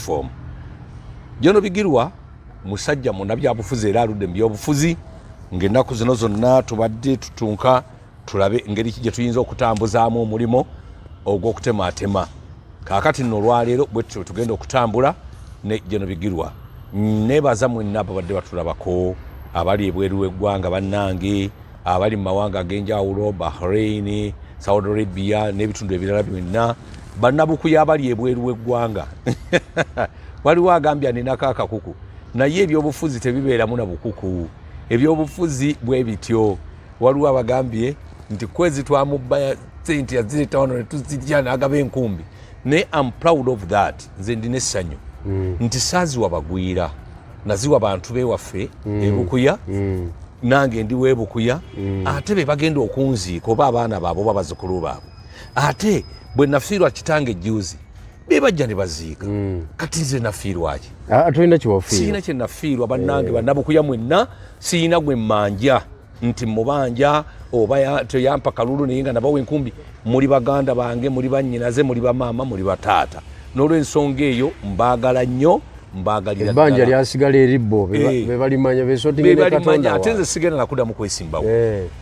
Platform. General Bigirwa musajja munnabyabufuzi era aludde mu byobufuzi, ng'ennaku zino zonna tubadde tutunka tulabe engeri ki gye tuyinza okutambuzaamu omulimu ogw'okutemaatema. Kaakati nno olwaleero bwe tutyo tugenda okutambula ne General Bigirwa. Nebaza mwenna ababadde batulabako abali ebweru w'eggwanga, bannange abali mu mawanga ag'enjawulo, Bahrain, Saudi Arabia n'ebitundu ebirala byonna, bannabukuya abali ebweru w'eggwanga. Waliwo agambye aninako akakuku, naye ebyobufuzi tebibeeramu na bukuku, ebyobufuzi bwe bityo. Waliwo abagambye nti kwezi twamubba sente yazireeta wano netuzirya n'agaba enkumbi, naye am proud of that. Nze ndina essanyu nti saaziwa bagwira, naziwa bantu bewaffe ebukuya. Nange ndi webukuya, ate be bagenda okunziika oba abaana baabwe oba bazzukulu baabwe. Ate bwe nafiirwa kitange ejjuuzi, be bajja ne baziika. Kati nze nafiirwaki? Ah, tolina kyewafiirwa. Siina kye nafiirwa. Bannange bannabukuya mwenna, siina gwe mmanja nti mubanja oba teyampa kalulu, naye nga nabawa enkumbi. Muli baganda bange, muli bannyinaze, muli bamaama, muli bataata. N'olwensonga eyo mbaagala nnyo, mbaagalira. Ebbanja lyasigala eri bo bebalimanya, besotinga. Ate nze sigenda nakuddamu kwesimbawo,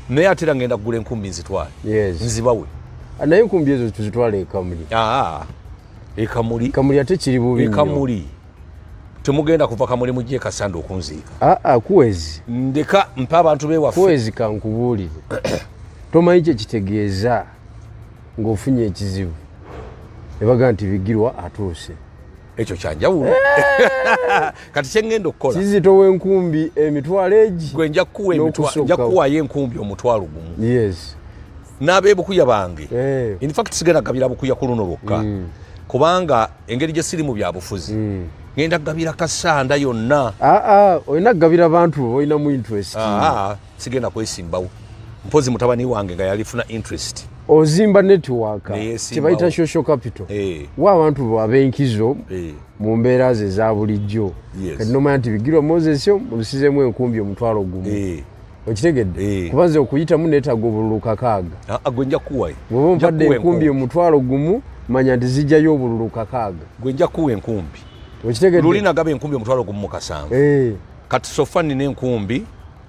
naye ate era ngenda kugula enkumbi nzitwale nzibawe. Naye enkumbi ezo tuzitwale ekamuli. Ekamuli. Kamuli ate kiri bubi. Ekamuli temugenda kuva Kamuli mujje Kasanda okunziika. Aa, kuwezi. Ndeka mpa abantu bewaffe. Kuwezi, kankubuulire, tomanyi kyekitegeeza ng'ofunye ekizibu ebaga nti Bigirwa atuuse. Ekyo kyanjawulo. Kati kyengenda okukola, kizitowa enkumbi emitwalo egi. Gwe nja kukuwaayo enkumbi 10,000. N'abeebukuya bange. In fact sigenda kugabira Bukuya ku luno lwokka, kubanga engeri gye siri mu byabufuzi, ngenda kugabira Kasanda yonna. Aa, olina kugabira bantu olinamu interest. Sigenda kwesimbawo, mpozi mutabani wange nga yalifuna interest. Ozimba network, kyebayita social capital. Wa abantu ab'enkizo mu mbeera ze eza bulijjo. Kati nomanya nti Bigirwa Moses mulusizemu enkumbi 10,000. Okitegedde? Kuba nze okuyitamu neetaaga obululu 6. Gwe nja kukuwayo. Bw'oba ompadde enkumbi 10,000, manya nti zijjayo obululu 6. Gwe nja kukuwa enkumbi. Okitegedde? Luli nagaba enkumbi 17,000. Kati so far nina enkumbi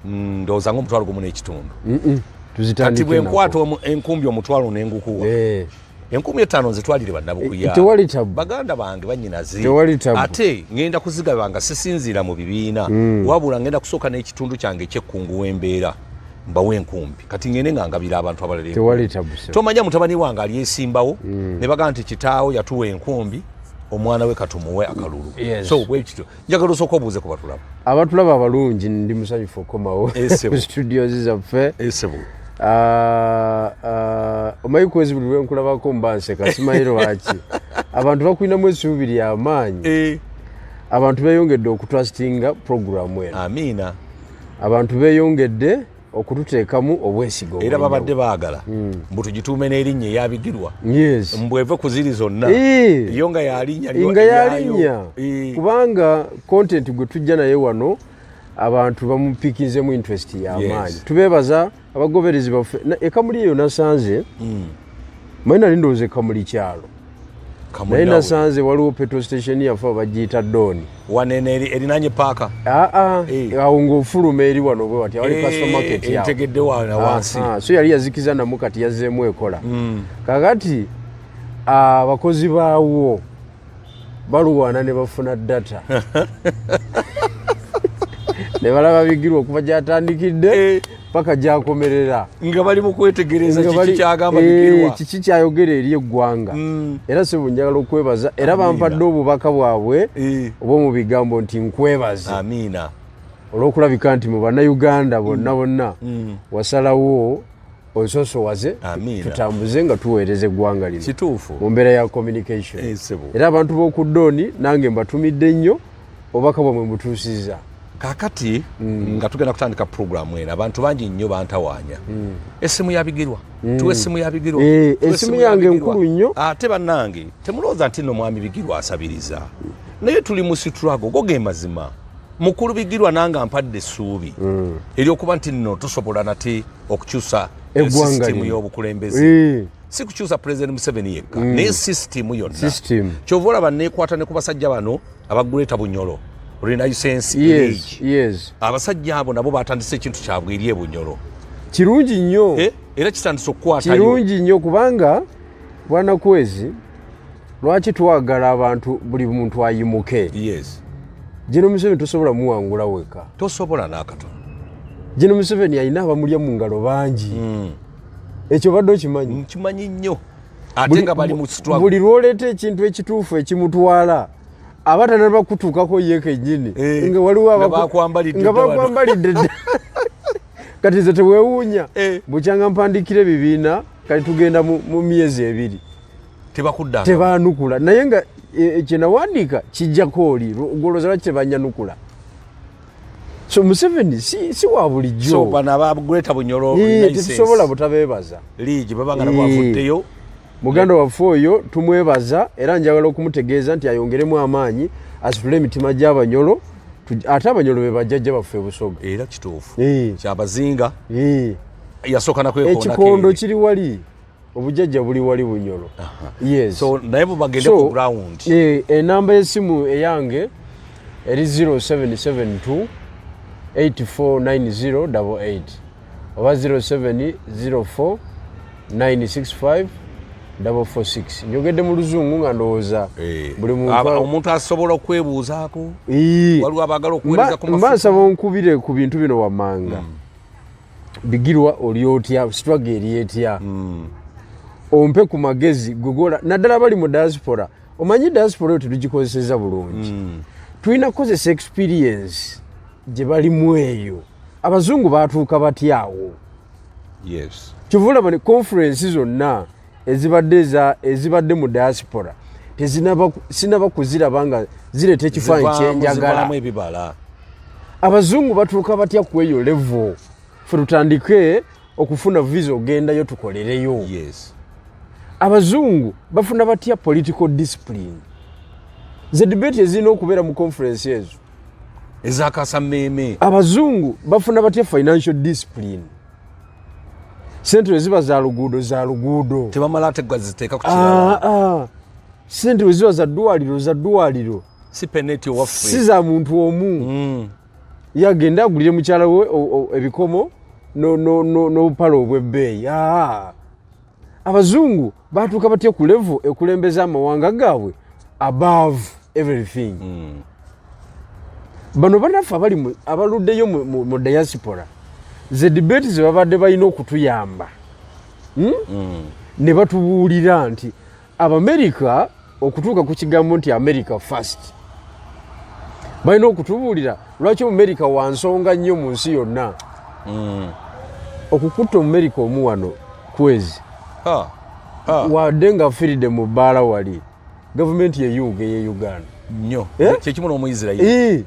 ndowooza nga 15,000. Kati bwe nkwata enkumbi 50,000 nengukuwa, 5,000 nzitwalire bannabukuya. Tewali tabu. Baganda bange, bannyinaze. Tewali tabu. Ate ngenda kuzigaba nga sisinziira mu bibiina, wabula ngenda kusooka n'ekitundu kyange ekyekkungu w'embeera mbawe enkumbi. Kati ngende nga ngabira abantu abalala. Tewali tabu. Tomanya mutabani wange alyesimbawo, ne bagamba nti kitaawo yatuwa enkumbi, omwana we katumuwe akalulu. So bwekityo njagala osooka obuuze ku batulaba. Abatulaba abalungi, ndi musanyufu okukomawo ku studios zaffe. Esebo. Omanyi kwezi buli lwenkulabako mba nseka, simanyi lwaki. Abantu bakulinamu essuubi lyamaanyi. Abantu beeyongedde okutrustinga programu eno. Amiina. Abantu beeyongedde okututeekamu obwesiga. Era babadde baagala mbu tugituume n'erinnya eyabigirwa. Mbweve ku ziri zonna, yo nga yalinnya. Nga yalinnya, kubanga content gwe tujja naye wano abantu bamupikinzemu interest y'amaanyi. Tubeebaza abagoberezi baffe. Ekamuli eyo nasanze, manyi nali ndowooza ekamuli kyalo, naye nasanze waliwo petrol station yaffe bagiyita Doni. Wanene erinanye paaka. Aa, awo ng'ofuluma eri wano bwe wati awali ka supermarket awo. Ntegedde, wana wansi. So yali yazikiza namu, kati yazzeemu ekola. Kakati abakozi baawo balwana ne bafuna data ne balaba Bigirwa okuva gyatandikidde paka gyakomerera. Nga bali mu kwetegereza kiki kyagamba Bigirwa. Kiki kyayogera eri eggwanga. Era sebo njagala okwebaza era bampadde obubaka bwabwe obw'omu bigambo nti nkwebaze Amiina. olw'okulabika nti mu Bannayuganda bonna bonna wasalawo onsosowaze tutambuze nga tuweereza eggwanga lino mu mbeera ya communication. Era abantu b'oku Dooni nange mbatumidde nnyo, obubaka bwamwe mbutuusizza. Kakati nga tugenda kutandika programu eno, abantu bangi nnyo bantawaanya, "Essimu ya Bigirwa, tuwe essimu ya Bigirwa." Essimu yange enkulu nnyo. Ate bannange temulowooza nti nno mwami Bigirwa asabiriza, naye tuli mu struggle. Go ge mazima. Mukulu Bigirwa nange ampadde essuubi eryokuba nti nno tusobola nate okukyusa Eggwanga System lino. y'obukulembeze. Si kukyusa President Museveni yekka, naye system yonna. System. Kyova olaba nekwata ne ku basajja bano aba Greater Bunyoro Renaissance League. Abasajja abo nabo batandise ekintu kyabwe eri ebunyoro. Kirungi nnyo. Era kitandise okukwatayo. Kirungi nnyo, kubanga bwana Kwezi, lwaki twagala abantu, buli muntu ayimuke? General Museveni tosobola muwangula weka. Tosobola n'akatono. General Museveni alina abamulya mu ngalo bangi. Ekyo badde okimanyi? Nkimanyi nnyo, ate nga bali mu struggle. Buli lwoleeta ekintu ekituufu ekimutwala, aba tanaba kutuukako ye kennyini, nga waliwo Nga bakwambalidde nga dda wano. bakwambalidde dda. Kati nze teweewuunya, bukyanga mpandikira ebibiina, kati tugenda mu myezi 2, Tebakuddanga. Tebanukula, naye nga kyenawandiika kijjako oli golooza lwaki tebanyanukula. So Museveni si wa bulijjo. So bano aba Greater Bunyoro Renaissance Tetusobola butabeebaza. League babanga nabo bavuddeyo. Muganda waffe oyo tumwebaza, era njagala okumutegeeza nti ayongeremu amaanyi, asitule emitima gy'Abanyolo. Ate Abanyolo be bajjajja baffe e Busoga. Era kituufu. Kyabazinga yasooka nakwekoonako Ekikondo eri. kiri wali, obujjajja buli wali Bunyolo, yes. So naye bo bagende So, ku ground. Enamba y'essimu eyange eri 0772 849088 oba 0704 965 446. Njogedde mu Luzungu nga ndowooza buli muntu Omuntu asobola okwebuuzaako. Waliwo abaagala okuweereza ku Mba mafuta. nsaba onkubire ku bintu bino wammanga. Bigirwa, oli otya? Struggle eri etya? Ompe ku magezi gwegola, naddala abali mu diaspora. Omanyi diaspora eyo tetugikozeseza bulungi. Tulina kukozesa experience gye balimu eyo. Abazungu batuuka batyawo? Kyova olaba ne conference zonna ezibadde mu diaspora sinaba kuziraba nga zireeta ekifaananyi kyenjagala. Zivaamu ebibala. Abazungu batuuka batya ku eyo level, fe tutandike okufuna visa ogendayo tukolereyo? Abazungu bafuna batya political discipline? Ze debate ezirina okubeera mu conference ezo Ezakasa mmeeme. Abazungu bafuna batya financial discipline? Sente we ziba za luguudo, za luguudo. Tebamala ate gaziteeka ku kirala. Sente we ziba za ddwaliro, za ddwaliro. Si peneti owaffe. Si za muntu omu. Yagenda agulire mukyala we ebikomo n'obupale obw'ebbeeyi. Abazungu batuuka batya ku level ekulembeza amawanga gaabwe above everything? Bano banaffe abali abaluddeyo mu diaspora, ze debate ze babadde balina okutuyamba, Ne batubuulira nti Abamerika okutuuka ku kigambo nti America first, balina okutubuulira lwaki Omumerika wa nsonga nnyo mu nsi yonna. Okukutta Omumerika omu wano kwezi, wadde nga afiiridde mu bbaala wali, gavumenti yeyuuga eye Uganda. Nnyo. Eh? Kyekimu n'Omuisirairi.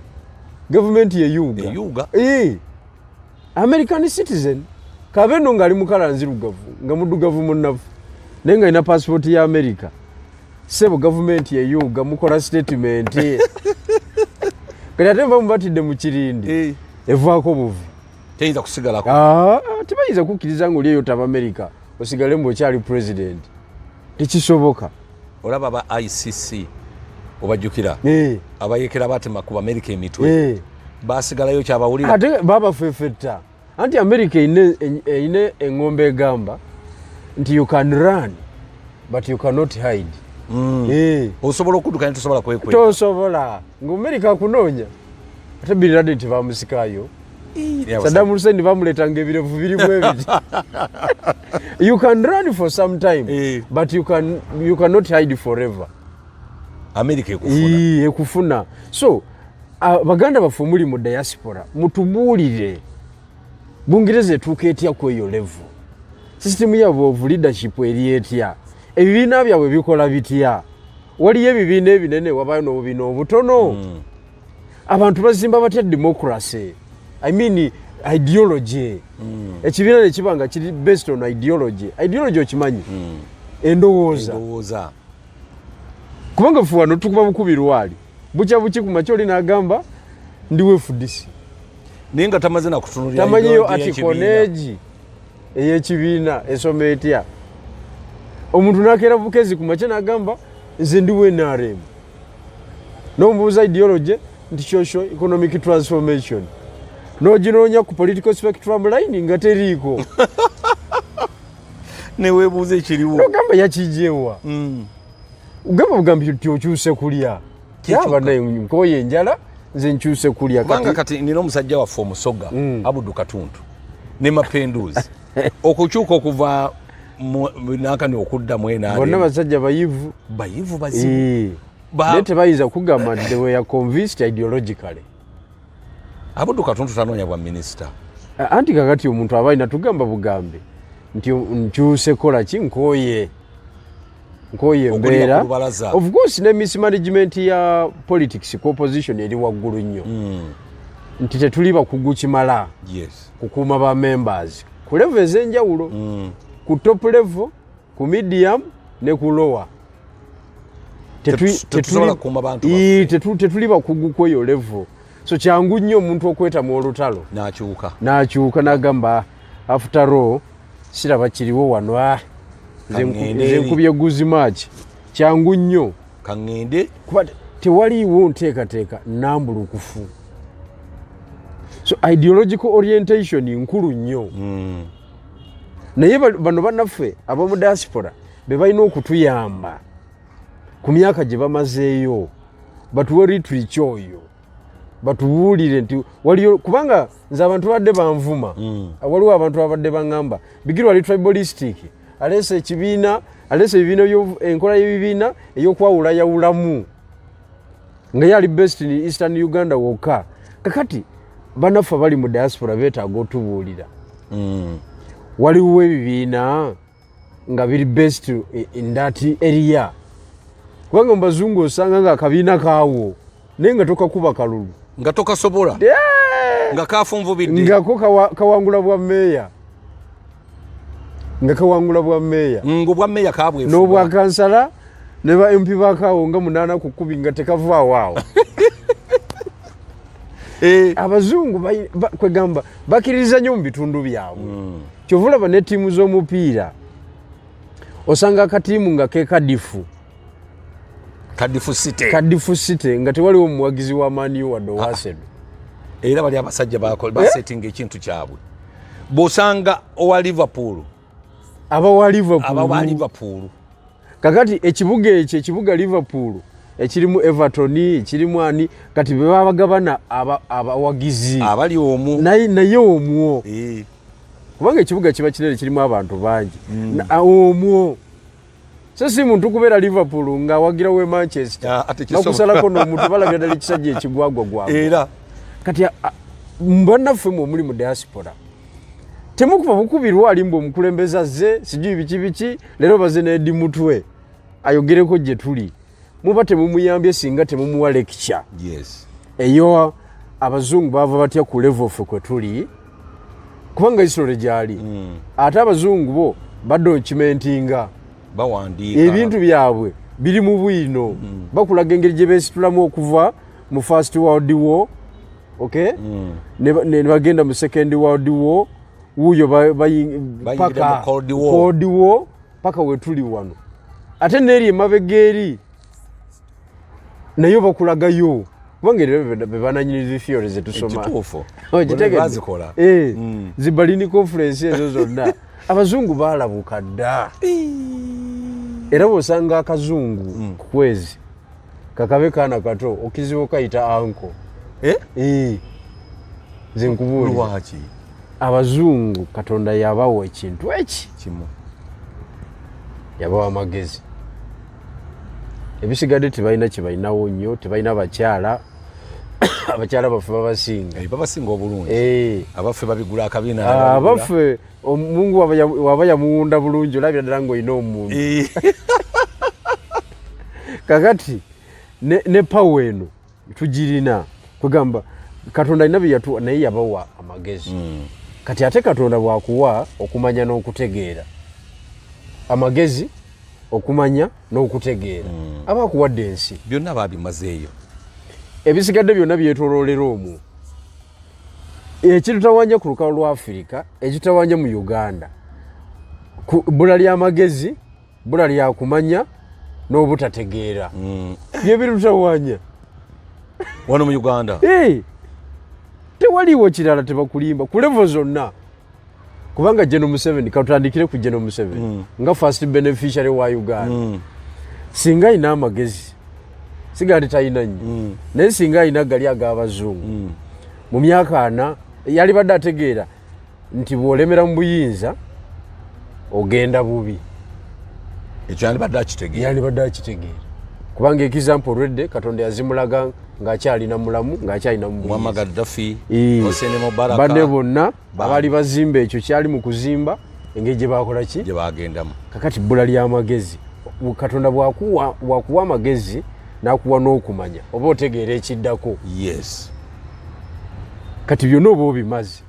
Gavumenti yeyuuga. Eyuuga. American citizen kabe nno ng'ali mu color nzirugavu, nga muddugavu munnafu, naye nga alina pasipooti ya America, sebo, gavumenti eyuuga, mukola statement. Kati ate muba mubatidde mu kirindi, evaako buvi. Teyinza kusigalako. Tebayinza kukkiriza ngaoli eyo taba America osigale mbu okyali president, tekisoboka. Olaba aba ICC, obajjukira? Abayekera batema ku Bamerika emitwe. Basigalayo kyabawulira. Ate babafefetta, anti America eine eŋŋombe egamba nti you can run but you cannot hide. Osobola okudduka naye tosobola kwekweka. Tosobola, nga America akunoonya. Ate Bin Laden tebamusikayo? Saddam Hussein bamuleetanga ebirevu birimu ebiti. You can run for some time, but you cannot hide forever. America ekufuna. Ekufuna. So baganda baffe muli mu diaspora, mutubuulire Bungereza etuuka etya ku eyo level? System yaabwe of leadership eri etya? Ebibiina byabwe bikola bitya? Waliyo ebibiina ebinene, wabayo n'obubiina obutono? Abantu bazimba batya democracy, I mean ideology? Ekibiina nekiba nga kiri based on ideology. Ideology okimanyi? Endowooza. Endowooza. Kubanga ffe wano tukuba bukubi lwali bukya buki ku makya oli n'agamba ndi FDC. Naye nga tamaze nakutunulira Tamanyiyo ideology article y'ekibiina. Neegi. Ey'ekibiina esoma etya? Omuntu nakeera bukezi ku makya nagamba, "Nze ndi NRM." Nomubuuza ideology nti social economic transformation, noginoonya ku political spectrum line nga teriiko. Neweebuuza ekiriwo. Nogamba yakijewa. Ugamba bugambi nti okyuse kulya. Kyekyo. Yaba nkoye enjala, nze nkyuse kulya. Kubanga kati nina omusajja waffe omusoga, Abudu Katuntu ne Mapenduzi, okukyuka okuva nankani okudda mu Bonna NRM. Basajja bayivu. Bayivu bazibu. Naye tebayinza kugamba nti they were convinced ideologically. Abudu Katuntu tanoonya bwa minisita. Anti kakati omuntu aba alina tugamba bugambe nti nkyuse kola ki, nkooye, nkooye Okulya embeera. ku lubalaza. Of course ne mismanagement ya politics ku opposition eri waggulu nnyo, nti tetuli bakugu kimala kukuuma ba members ku level ez'enjawulo, ku top level, ku medium ne ku lower. Tetusobola kukuuma bantu baffe. Tetuli bakugu kweyo level, so kyangu nnyo omuntu okwetamu olutalo. N'akyuka. N'akyuka n'agamba, "After all siraba kiriwo wano, ah, nze Kaŋŋende nze eri. nkubye guzi match." Kyangu nnyo. Kaŋŋende. Kuba tewaliiwo nteekateeka nambulukufu, so ideological orientation nkulu nnyo. Naye bano bannaffe ab'omu diaspora be balina okutuyamba ku myaka gye bamazeeyo, batuwe literature oyo, batubuulire nti waliyo, kubanga nze abantu badde banvuma. Waliwo abantu abadde baŋŋamba, "Bigirwa ali tribalistic, aleese ekibiina, aleese ebibiina enkola y'ebibiina ey'okwawulayawulamu, nga ye ali best in Eastern Uganda wokka." Kakati bannaffe abali mu diaspora beetaaga otubuulira, waliwo ebibiina nga biri best in that area? Kubanga mu bazungu osanga nga akabiina kaawo, naye nga tokakuba kalulu. Nga tokasobola, nga kafunvubidde. Ngako kawangula bwa meeya, nga kawangula bwa meeya. Nga obwa meeya kabwefuga. N'obwa kansala ne ba MP bakaawo nga 8 ku 10, nga tekavaawo awo. Abazungu kwegamba bakkiririza nnyo mu bitundu byabwe. Kyova olaba ne ttiimu z'omupiira, osanga akatiimu nga ke Kadifu. Kadifu City. Kadifu City, nga tewaliwo muwagizi wa Man U wadde owa Arsenal. Era bali abasajja basetinga ekintu kyabwe, bw'osanga owa Liverpool, aba wa Liverpool. Aba wa Liverpool. Kakati ekibuga ekyo, ekibuga Liverpool ekirimu Everton, ekirimu ani, kati be babagabana abawagizi. Abali omwo. Naye omwo, kubanga ekibuga kiba kinene, kirimu abantu bangi. Omwo so si muntu kubeera Liverpool ng'awagira we Manchester. Ah, ate kisobola. Bakusalako n'omuntu, balabya ddala ekisajja ekigwagwagwagwa. Era Kati bannaffe mwe omuli mu diaspora, temukuba bukubirwa alimba omukulembeze azze, sijui biki biki, leero baze n'Eddie Mutwe ayogereko gye tuli. Muba temumuyambye singa temumuwa lecture eyo abazungu bava batya ku level ffe kwe tuli, kubanga history gyali. Ate abazungu bo badocumentinga. Bawandiika. Ebintu byabwe biri mu bwino. Bakulaga engeri gye beesitulamu okuva mu First World War, okay, ne bagenda mu Second World War, wuuyo Bayingira paka mu Cold War. Cold War, paka wetuli wano. Ate neeri emabega eri nayo bakulagayo, kubanga era be bananyini theory zetusoma. Ekituufu. Okitegedde? Bazikola. Eh, zi Berlin Conference ezo zonna abazungu baalabuka dda. Era bw'osanga akazungu ku kwezi kakabe kaana kato, okizibu okayita uncle. Eh? Eh, nze nkubuulira. Lwaki? Abazungu Katonda yabawa ekintu eki Kimu. Yabawa amagezi, ebisigadde tebalina kyebalinawo nnyo. Tebalina bakyala, abakyala baffe babasinga. Eh, babasinga obulungi. Eh. Abaffe babigula akabina. Ah, abaffe omungu waba yamuwunda bulungi, olabira ddala ngaolina omuntu. Kakati ne power eno tugirina, kwegamba Katonda alina byeyatuwa, naye yabawa amagezi. Kati ate Katonda bwakuwa okumanya n'okutegeera, amagezi, okumanya n'okutegeera, aba akuwadde ensi. Byonna babimazeeyo. Ebisigadde byonna byetoloolera omwo. Ekitutawanya ku lukalu lwa Afirika, ekitutawanya mu Uganda. Bbula ly'amagezi, bbula lya kumanya n'obutategeera byebirutawanya wano mu Uganda. Hey, tewaliiwo kirala, tebakulimba ku level zonna, kubanga General Museveni, katutandikire ku General Museveni nga first beneficiary wa Uganda, singa alina amagezi, siga nti talina nnyo, naye singa alina gali ag'abazungu, mu myaka 40 yalibadde ategeera nti bw'olemera mu buyinza ogenda bubi. Ekyo yandibadde akitegeera. Yalibadde akitegeera, kubanga example olwedde Katonda yazimulaga ng'akyalina mulamu, ng'akyalina mu Muammar buyinza. Gaddafi, Ee. Hosni Mubarak, Banne bonna abaali bazimba ekyo kyali mu kuzimba, engeri gye bakola ki gye bagendamu. Kakati bbula ly'amagezi. Katonda bwakuwa amagezi n'akuwa n'okumanya, oba otegeera ekiddako. Kati byonna oba obimaze,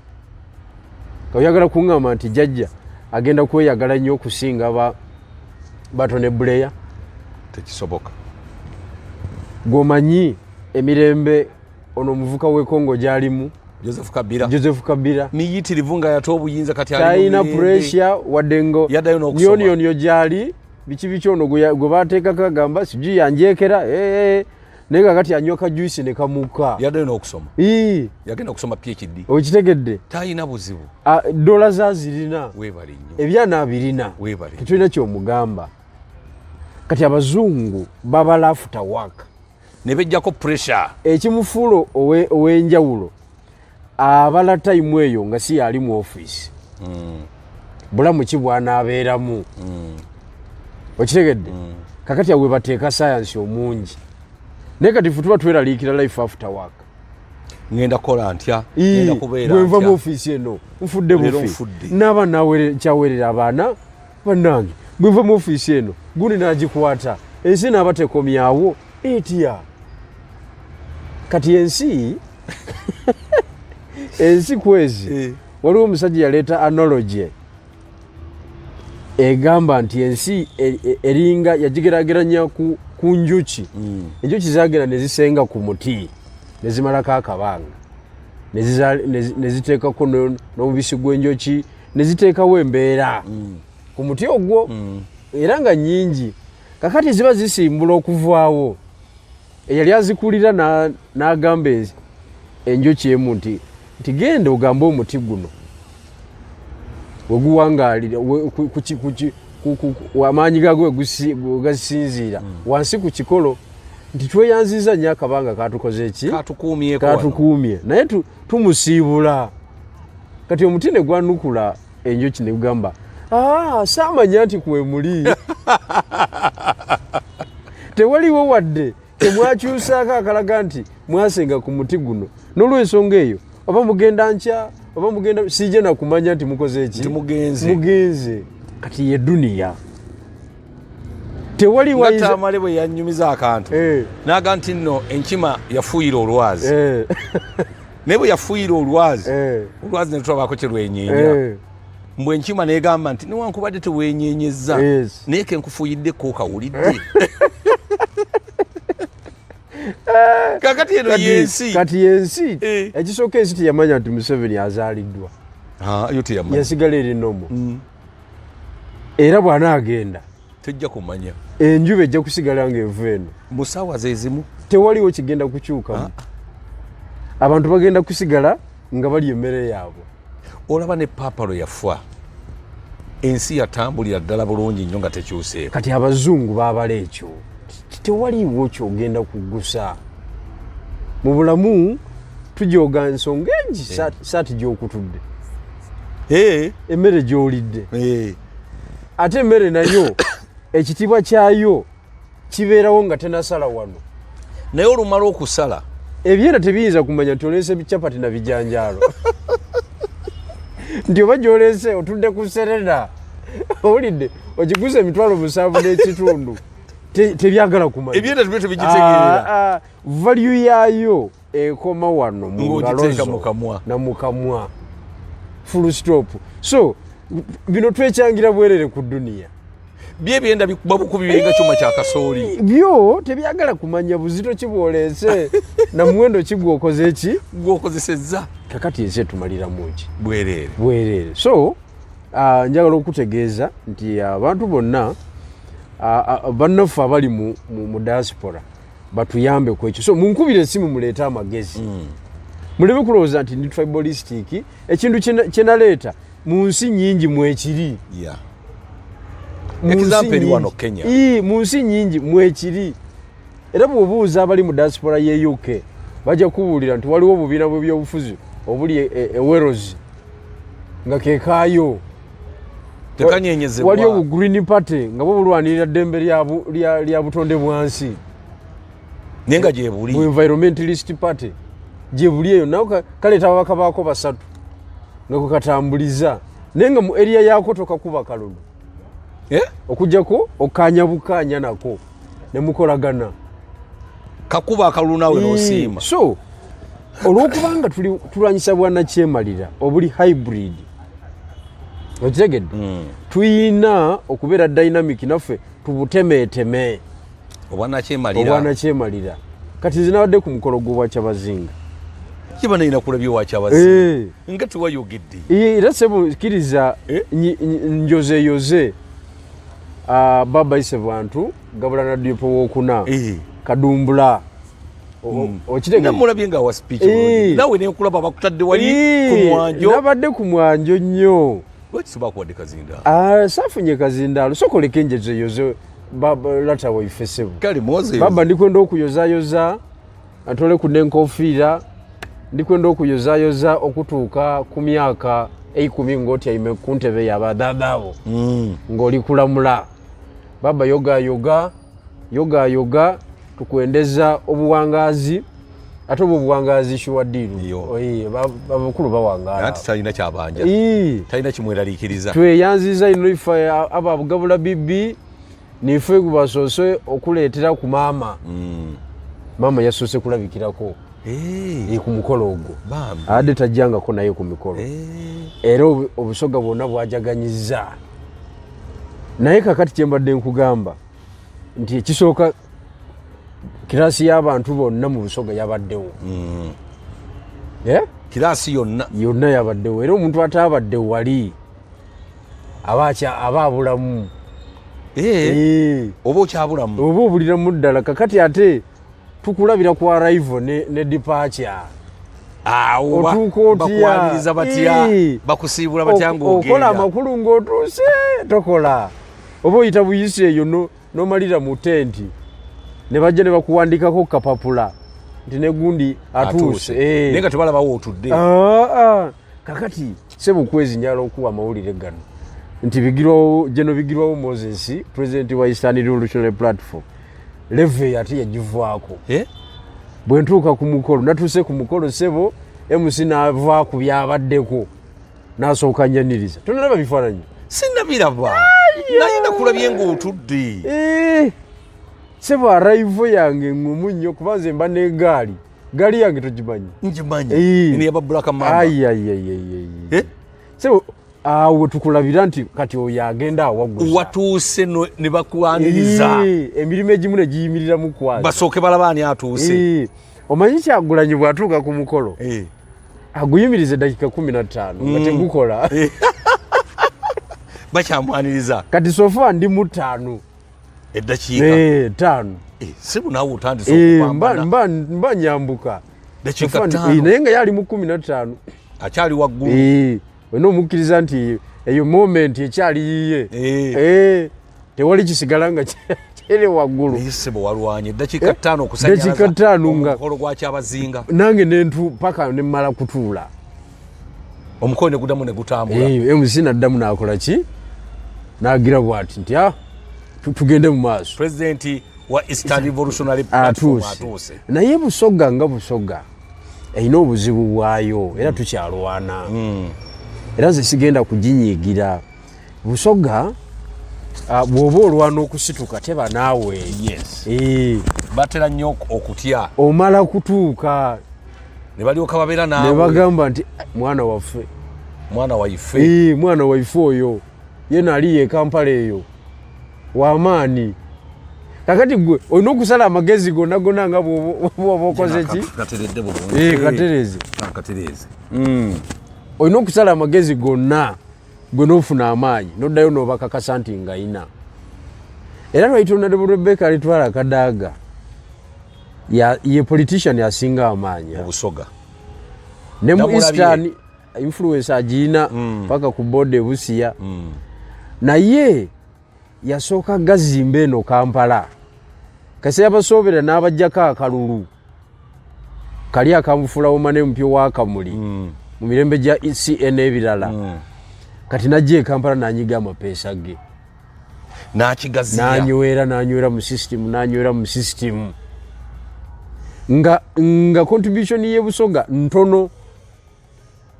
oyagala kuŋŋamba nti jjajja agenda kweyagala nnyo okusinga ba Tony Blair? Tekisoboka. Gwomanyi emirembe ono omuvuka w'e Congo gy'alimu? Joseph Kabila. Joseph Kabila. Miyitirivu nga yata obuyinza, kati ali mu talina mirembe. Pressure wadde ngo Yaddayo n'okusoma. Nyoniyoniyo gyali biki biki, ono gwe bateekako agamba sijui yanjekera, eh, eh, naye kakati anywa ka juice ne kamuka. Yaddayo n'okusoma. Ii, yagenda okusoma PhD. Okitegedde? Talina buzibu. Ah, dola zazirina. Weebale nnyo. Ebyana abirina. Weebale. Tetulina kyomugamba. Kati abazungu babala after work. Ne bejjako pressure. Ekimufuula ow'enjawulo, abala time eyo nga si yali mu ofiisi, bulamu ki bwanaabeeramu? Okitegedde? Kakati awe bateeka sayansi omungi, naye kati fe tuba tweraliikira life after work. Ngenda kukola ntya? Ngenda kubeera Bwenva mu ntya? ofiisi eno nfudde Leero bufi. nfudde. Naaba kyawerera abaana bannange, bwenva mu ofiisi eno gundi nagikwata, ensi naaba tekomyawo etya? Kati ensi kwezi waliwo omusajja yaleeta analogy egamba nti ensi eringa yagigerageranya ku njuki. Enjuki zagenda nezisenga ku muti nezimalako akabanga, neziteekako n'omubisi gw'enjuki, neziteekawo embeera ku muti ogwo, era nga nyingi. Kakati ziba zisimbula okuvaawo, eyali azikulira n'agamba enjuki emu nti genda ogambe omuti guno weguwangalira amaanyi gago wegasinziira wansi ku kikolo, nti tweyanziza nnyo akabanga katukoze ki? Katukuumyeko wano. Katukuumye, naye tumusiibula. Kati omuti ne gwanukula enjuki ne gugamba, "Ah, saamanya nti kwemuli tewaliwo wadde temwakyusaako akalaga nti mwasenga ku muti guno. N'olwensonga eyo, oba mugenda nkya oba mugenda, sijja nakumanya nti mukoze eki." Nti mugenze. Mugenze. Kati ye duniya, tewali Nga wayinza Tamale bwe yanyumiza akantu naga nti nno enkima yafuuyira olwazi, naye bwe yafuuyira olwazi, olwazi ne tulabaako kye lwenyeenya. Mbwe enkima negamba nti newankubadde tewenyenyeza, naye ke nkufuuyiddeko okawulidde. Kakati eno yensi. Kati yensi. Ekisooka, ensi teyamanya nti Museveni azaaliddwa. Ah, yo teyamanya. Yasigala eri nomo, era bw'anaagenda tejja kumanya. Enjuba ejja kusigala ng'enva eno. Mu ssaawa zezimu. Tewaliwo kigenda kukyukamu. Abantu bagenda kusigala nga balya emmere yaabwe. Olaba ne Paapa lwe yafa, ensi yatambulira ddala bulungi nnyo nga tekyuseeko. Kati abazungu babala ekyo. Tewaliiwo kyogenda kugusa mu bulamu. Tujoga nsonga engi, saati gyokutudde, emmere gyolidde. Ate emmere nayo ekitiibwa kyayo kibeerawo nga tenasala wano. Naye olumala okusala, ebyenda tebiyinza kumanya nti oleese capati na bijanjaalo, nti oba gyoleese otudde ku Serena, owulidde, ogiguza 75,000. Tebyagala kumanya. Ebyenda tebyo tebigitegeera. Ah, ah, value yaayo ekoma wano mu ngalo Ng'ogiteeka zo mu kamwa. Na mu kamwa, full stop. So bino twekyangira bwerere ku duniya. Bye ebyenda bikuba bukubi, biringa kyuma kya kasooli. Byo tebyagala kumanya buzito ki bwoleese na muwendo ki gwokoze ki gwokozesezza. Kakati ensi etumaliramu ki? Bwereere. Bwereere. So Njagala okutegeeza nti abantu bonna, bannaffe abali mu diaspora batuyambe ku ekyo. So munkubire esimu, muleete amagezi, muleme kulowooza nti ndi tribalistic. Ekintu kyenaleeta mu nsi nyingi mwekiri. Mu nsi Example eri wano nyingi. Kenya. Ii, mu nsi nyingi mwekiri. Era bw'obuuza abali mu diaspora ye UK, bajja kubuulira nti waliwo obubiina bw'ebyobufuzi obuli e Wales nga kekaayo. Tekanyenyezebwa. Waliyo bu Green Party nga bwo bulwanirira ddembe lya butonde bwansi. Naye nga gyebuli. Bu Environmentalist Party gyebuli eyo, nawo kaleeta ababaka baako basatu nga kwekatambuliza, naye nga mu area yaako tokakuba kalulu. Eh? Okujjako okanya bukanya nako nemukolagana. Kakuba akalulu naawe n'osiima. So olwokubanga tulwanyisa bwanakyemalira obuli hybrid, okitegedde, tuyina okubeera dynamic naffe tubutemeeteme. Obwanakyemalira. Obwanakyemalira. Kati nze nabadde ku mukolo gw'obwakyabazinga. Kiba nayina kulabye wakyabazinga. Nga tewayogedde. Era sebo kkiriza. Eh? Njozeyoze baba ise bantu gabula nadiopo wokuna. Kadumbula. Okitegedde? Namulabye nga wa speech. Nawe nenkulaba bakutadde wali ku mwanjo. Nabadde ku mwanjo nnyo. Lwaki sibakuwadde kazindaalo? Ah, saafunye kazindaalo. Sokoleka enjezeyoze lata waife sebo. Kale Moses. Baba, ndikwenda okuyozayoza atole ku nenkofiira, ndikwenda okuyozayoza okutuuka ku myaka 10 ng'otyaime ku ntebe yabadadaabo ng'oli kulamula. Baba, yogayoga yogayoga, tukwendeza obuwangazi, ate obwo obuwangazi sure deal. Yo. Abakulu bawangaala. Anti talina kyabanja. Talina kimweraliikiriza. Tweyanziza ino ife ababugabula bibi, nife basoose okuleetera ku maama. Maama yasoose kulabikirako ku mukolo ogwo. Bambi. Abadde tajjangako naye ku mikolo. Era obusoga bwonna bwajaganyiza. Naye kakati kyembadde nkugamba nti ekisooka, kirasi y'abantu bonna mu Busoga yabaddewo. Eh? Kirasi yonna. Yonna yabaddewo. Era omuntu ataabadde wali aba abulamu. Oba okyabulamu. Oba obuliramu ddala. Kakati ate tukulabira ku arrival ne departure. Awo Otuuka otya? Bakwaniriza batya? Bakusiibula batya Okola ng'ogenda? amakulu ng'otuuse, tokola, oba oyita buyisi eyo n'omalira mu tenti ne bajja ne bakuwandikako kapapula nti negundi atuuse. Naye nga tebalabawo otudde. Ah, ah. Kakati sebukwezi njala okuwa amawulire gano nti Bigirwawo, Geno Bigirwawo Moses, president wa Eastern Revolutionary Platform, level ate yagivaako. Eh? Bwe ntuuka ku mukolo, natuuse ku mukolo sebo, MC n'ava ku byabaddeko n'asooka njaniriza. Tonalaba bifaananyi? Sinabiraba, naye nakulabye ng'otudde. Sebo, arrival yange ŋŋumu nnyo kuba nze mba n'egaali. Gaali yange togimanyi? Ngimanyi. Eno yaba Black Mamba. Ayayayayay. Eh? Sebo, awo tukulabira nti kati oyo agenda awaguza. Watuuse ne bakwaniriza. Emirimu egimu ne giyimiriramu kwaza. Basooke balaba ani atuuse. Omanyi Kyagulanyi bw'atuuka ku mukolo, aguyimiriza eddakiika 15 nga tegukola. Bakyamwaniriza. Kati so far ndi mu ttaano. Eddakiika? Ttaano. Sibu naawe otandise okupambana. Mba nyambuka. Dakiika So far ttaano. Naye nga yali mu 15. Akyali waggulu. Olina omukkiriza nti eyo moment ekyali yiye. Tewali kisigala nga kyere waggulu. Naye ssebo walwanye eddakiika 5 okusanyalaza Eddakiika 5 nga omukolo gwa Kyabazinga. Nange nentu paka ne mmala kutuula. Omukolo ne guddamu ne gutambula. MC naddamu n'akola ki? N'agira bw'ati nti, tugende mu maaso. President wa Eastern Revolutionary Platform Atuuse. atuuse. Naye Busoga nga Busoga erina obuzibu bwayo, era tukyalwana. Era nze sigenda kuginyiigira. Busoga, bw'oba olwana okusituka teba naawe. Batera nnyo okutya. Omala kutuuka. Ne balyoka babeera naawe. Ne bagamba nti, mwana waffe. Mwana waife. Mwana waife oyo. Ye naali ye Kampala eyo. W'amaanyi. Kakati gwe olina okusala amagezi gonna gonna nga bw'oba okoze ki? Kateredde bulungi. Katereeze. Katereeze. Olina okusala amagezi gonna. Gwe nofuna amaanyi noddayo nobakakasa nti ngayina. Era Right Honorable Rebecca Alitwala Kadaga ye politician asinga amaanyi mu Busoga. Ne mu Namulabye. Eastern influence agiina paka ku boda ebusiya. Naye yasooka gazimba eno Kampala, kase yabasoobera n'abajjako akalulu kali akamufuula womane mupya wa Kamuli mu mirembe gya ECN n'ebirala. Kati najja e Kampala n'anyiga amapeesa ge. N'akigaziya. Nanywera mu system, nanywera mu system nga contribution y'ebusoga ntono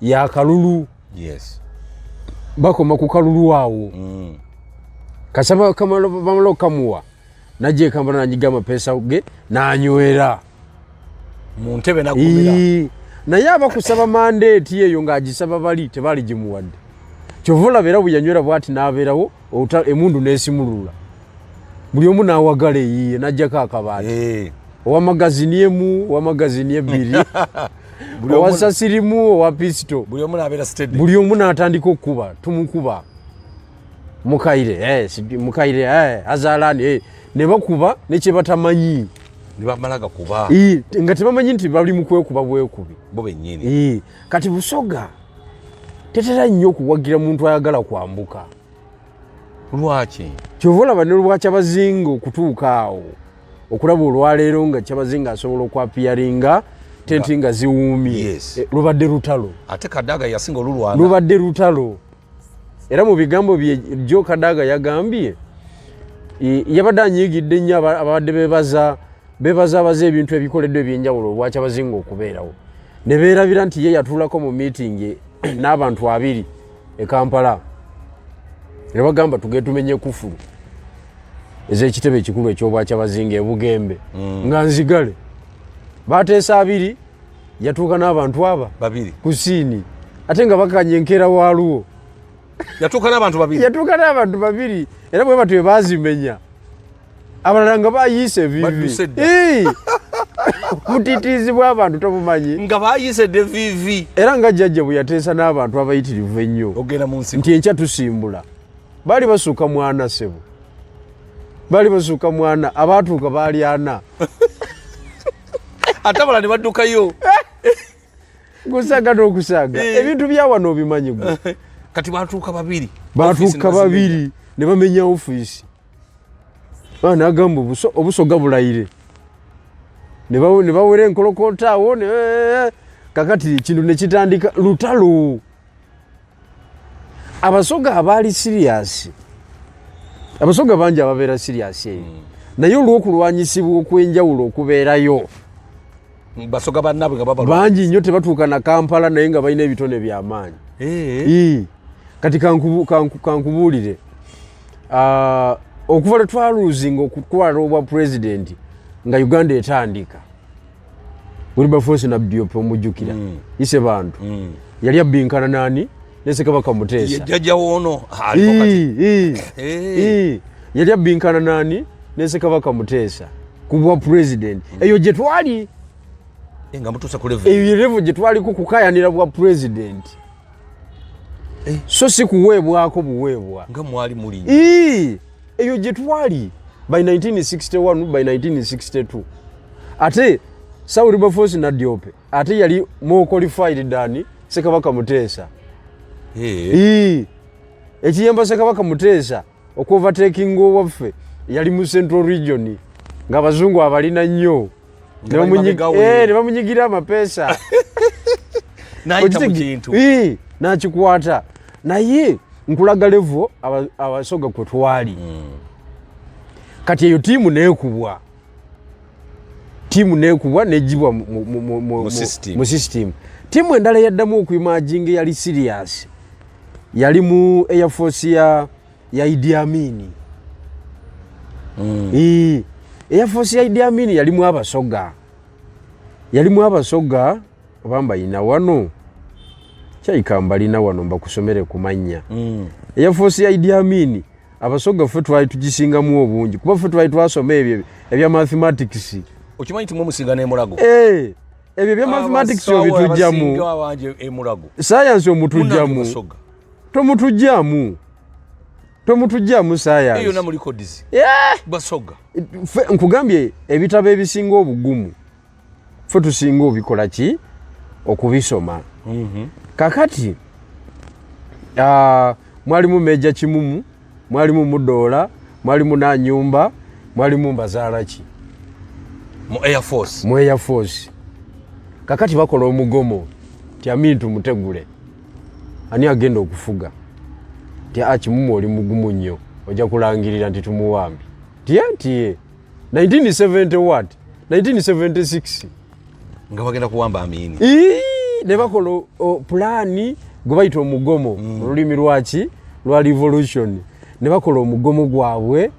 yakalulu. Bakoma ku kalulu awo. Kasaba bamala okamuwa, najja e Kampala nanyiga amapeesa ge nanywera mu ntebe nagumira. Ii, naye abakusaba mandate eyo ng'agisaba bali tebaali gimuwadde. Kyova olaba era bwe yanywera bwati n'abeerawo emundu n'esimulula buli omu n'awagala eyiye n'ajjako akabaati. Owa magazini emu, owa magazini ebbiri, Buli owa omu- sasirimu, owa pisito. Buli omu n'abeera steady. Buli omu n'atandika okukuba, tumukuba mukaire, mukaire, azalani, ne bakuba nekyebatamanyi. Ne bamala gakuba. Ii, nga tebamanyi nti bali mu kwekuba bwekubi bo bennyini. Ii, kati Busoga tetera nnyo okuwagira muntu ayagala kwambuka. Lwaki? Kyova olaba ne lwa Kyabazinga okutuuka awo okulaba olwaleero nga Kyabazinga asobola okwapiyaringa tenti nga ziwuumye. Lubadde lutalo. Ate Kadaga yasinga olulwana. Lubadde lutalo. Era mu bigambo bye jo Kadaga yagambye yabadde anyiigidde nnyo ababadde bebaza abaza ebintu ebikoleddwa ebyenjawulo olwakyabazinga okubeerawo, ne beerabira nti ye yatuulako mu meeting n'abantu abiri e Kampala ne bagamba tugende tumenye kufulu ez'ekitebe ekikulu eky'obwakyabazinga e Bugembe nga nzigale. Bateesa abiri, yatuuka n'abantu aba babiri ku siini, ate nga bakanye enkeera waluwo. Yatuuka n'abantu babiri. Yatuuka n'abantu babiri, era bwe batyo baazimenya, abalala nga bayiise vivi. Badduse dda. Obutitiizi bw'abantu tobumanyi. Nga bayiise dde vivi. Era nga jjajja bwe yateesa n'abantu abayitirivu ennyo ogenda mu nsiko nti enkya tusimbula, baali basuuka mwana sebo, baali basuuka mwana, abaatuuka baali ana. Ate abalala ne baddukayo. Gusaaga n'okusaaga. Ebintu bya wano obimanyi gwe. Kati batuuka babiri. Batuuka babiri ne bamenya ofiisi. Nagamba obusoga bulayire ne bawera enkolokoota awo kakati ekintu ne kitandika lutalo. Abasoga abaali serious, abasoga bangi ababeera serious eyo, naye olw'okulwanyisibwa okw'enjawulo okubeerayo, basoga bannaabwe nga babalwa bangi nnyo tebatuuka na Kampala, naye nga balina ebitone by'amaanyi. Ii. Kati kankubuulire, okuva lwe twaluzinga okutwala obwa pulezidenti nga Uganda etandika, Wilberforce Nabdiope omujjukira, ise bantu yali abbinkana nani ne Ssekabaka Muteesa. Jjajja woono aliko kati. Ii, ii, yali abbinkana nani ne Ssekabaka Muteesa ku bwa pulezidenti. Eyo gye twali. Nga mutuuse ku level. Eyo level gye twaliko, kukayanira bwa pulezidenti, so si kuweebwako buweebwa. Nga mwali muli Ii, eyo gye twali by 1961, by 1962. Ate Sir Wilberforce Nadiope ate yali more qualified than Ssekabaka Muteesa. Ii, ekiyamba Ssekabaka Muteesa okuovertakinga owaffe yali mu Central Region ng'abazungu abalina nnyo. Nga bali mabega we. Ne bamunyigira amapeesa. N'ayita mu kintu. Ii, n'akikwata. Naye nkulaga level abasoga kwe twali. Kati eyo tiimu neekubwa, tiimu neekubwa negibwa Mu system. Mu system. Tiimu endala yaddamu okuimajinga eyali serious yali mu Air Force ya Idi Amin. Ii, Air Force ya Idi Amin yalimu abasoga, yalimu abasoga oba mbayina wano kyayika mbalina wano mbakusomere ku mannya. Air Force ya Idi Amin abasoga ffe twali tugisingamu obungi kuba ffe twali twasoma ebyo ebya mathematics. Okimanyi nti mwe musinga n'emulago? Ebyo ebya mathematics Abasawo obitujjamu. abasinga abangi emulago. Science omutujjamu. Basoga. Tomutujjamu, tomutujjamu science. Eyo na records. Basoga. Nkugambye ebitabo ebisinga obugumu ffe tusinga obikola ki okubisoma. Kakati mwalimu Meja Kimumu, mwalimu Mudoola, mwalimu Nanyumba, mwalimu Mbazalaki mu Air Force. Mu Air Force. Kakati bakola omugomo ti Amin tumutegule, ani agenda okufuga? Ti a Kimumu oli mugumu nnyo, ojja kulangirira nti tumuwambye. Tiye ntiye 1970 what, 1976. Nga bagenda kuwamba Amini. Ne bakola pulaani gwe bayita omugomo, olulimi lwaki lwa revolution. Ne bakola omugomo gwabwe,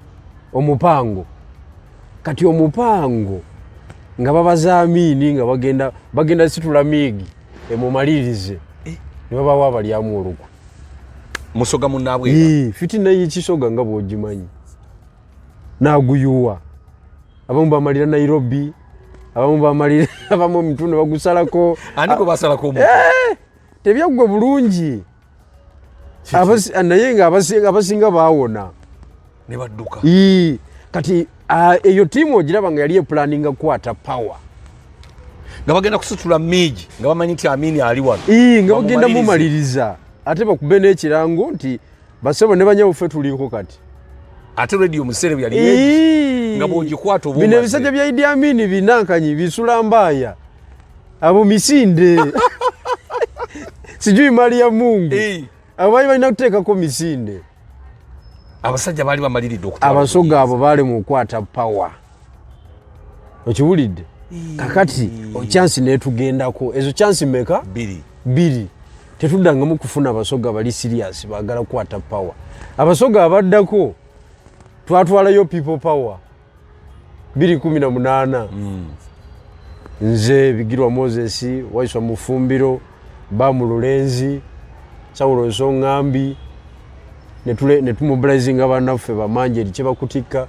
omupango. Kati omupango nga babaza Amini nga bagenda situla miigi emumalirize, ne babawo abalyamu olukwe. Musoga munnaabwe. Fitina y'Ekisoga nga bw'ogimanyi n'aguyuwa. Abamu bamalira Nairobi, abamu bamalira, abamu omutundu bagusalako. Ani gwe basalako omuntu? Tebyaggwa bulungi. Naye nga abasinga baawona. Ne badduka. Kati eyo tiimu ogiraba nga yali epulaninga kukwata power. Nga bagenda kusitula miigi nga bamanyi nti Amini ali wano. Nga bagenda mumaliriza, ate bakube n'ekirango nti basebo ne banyawufe tuliko kati. Ate radio museere yali nga bw'ogikwata oba bino ebisajja bya Idi Amin binankanyi bisula mbaaya abo misinde sijui mali ya Mungu, abo baali balina kuteekako misinde. Abasajja baali bamaliridde okutwala. Abasoga abo baali mu kukwata power, okiwulidde? Kakati chance netugendako, ezo chance meka? Bbiri. Bbiri. Tetuddangamu kufuna Abasoga bali serious baagala kukwata power. Abasoga abaddako twatwalayo People Power 2018. Nze Bigirwa Moses, Waiswa Mufumbiro, Bamululenzi, Saulo Nsongambi, netumobilizinga bannaffe bamanjeri kyebakutikka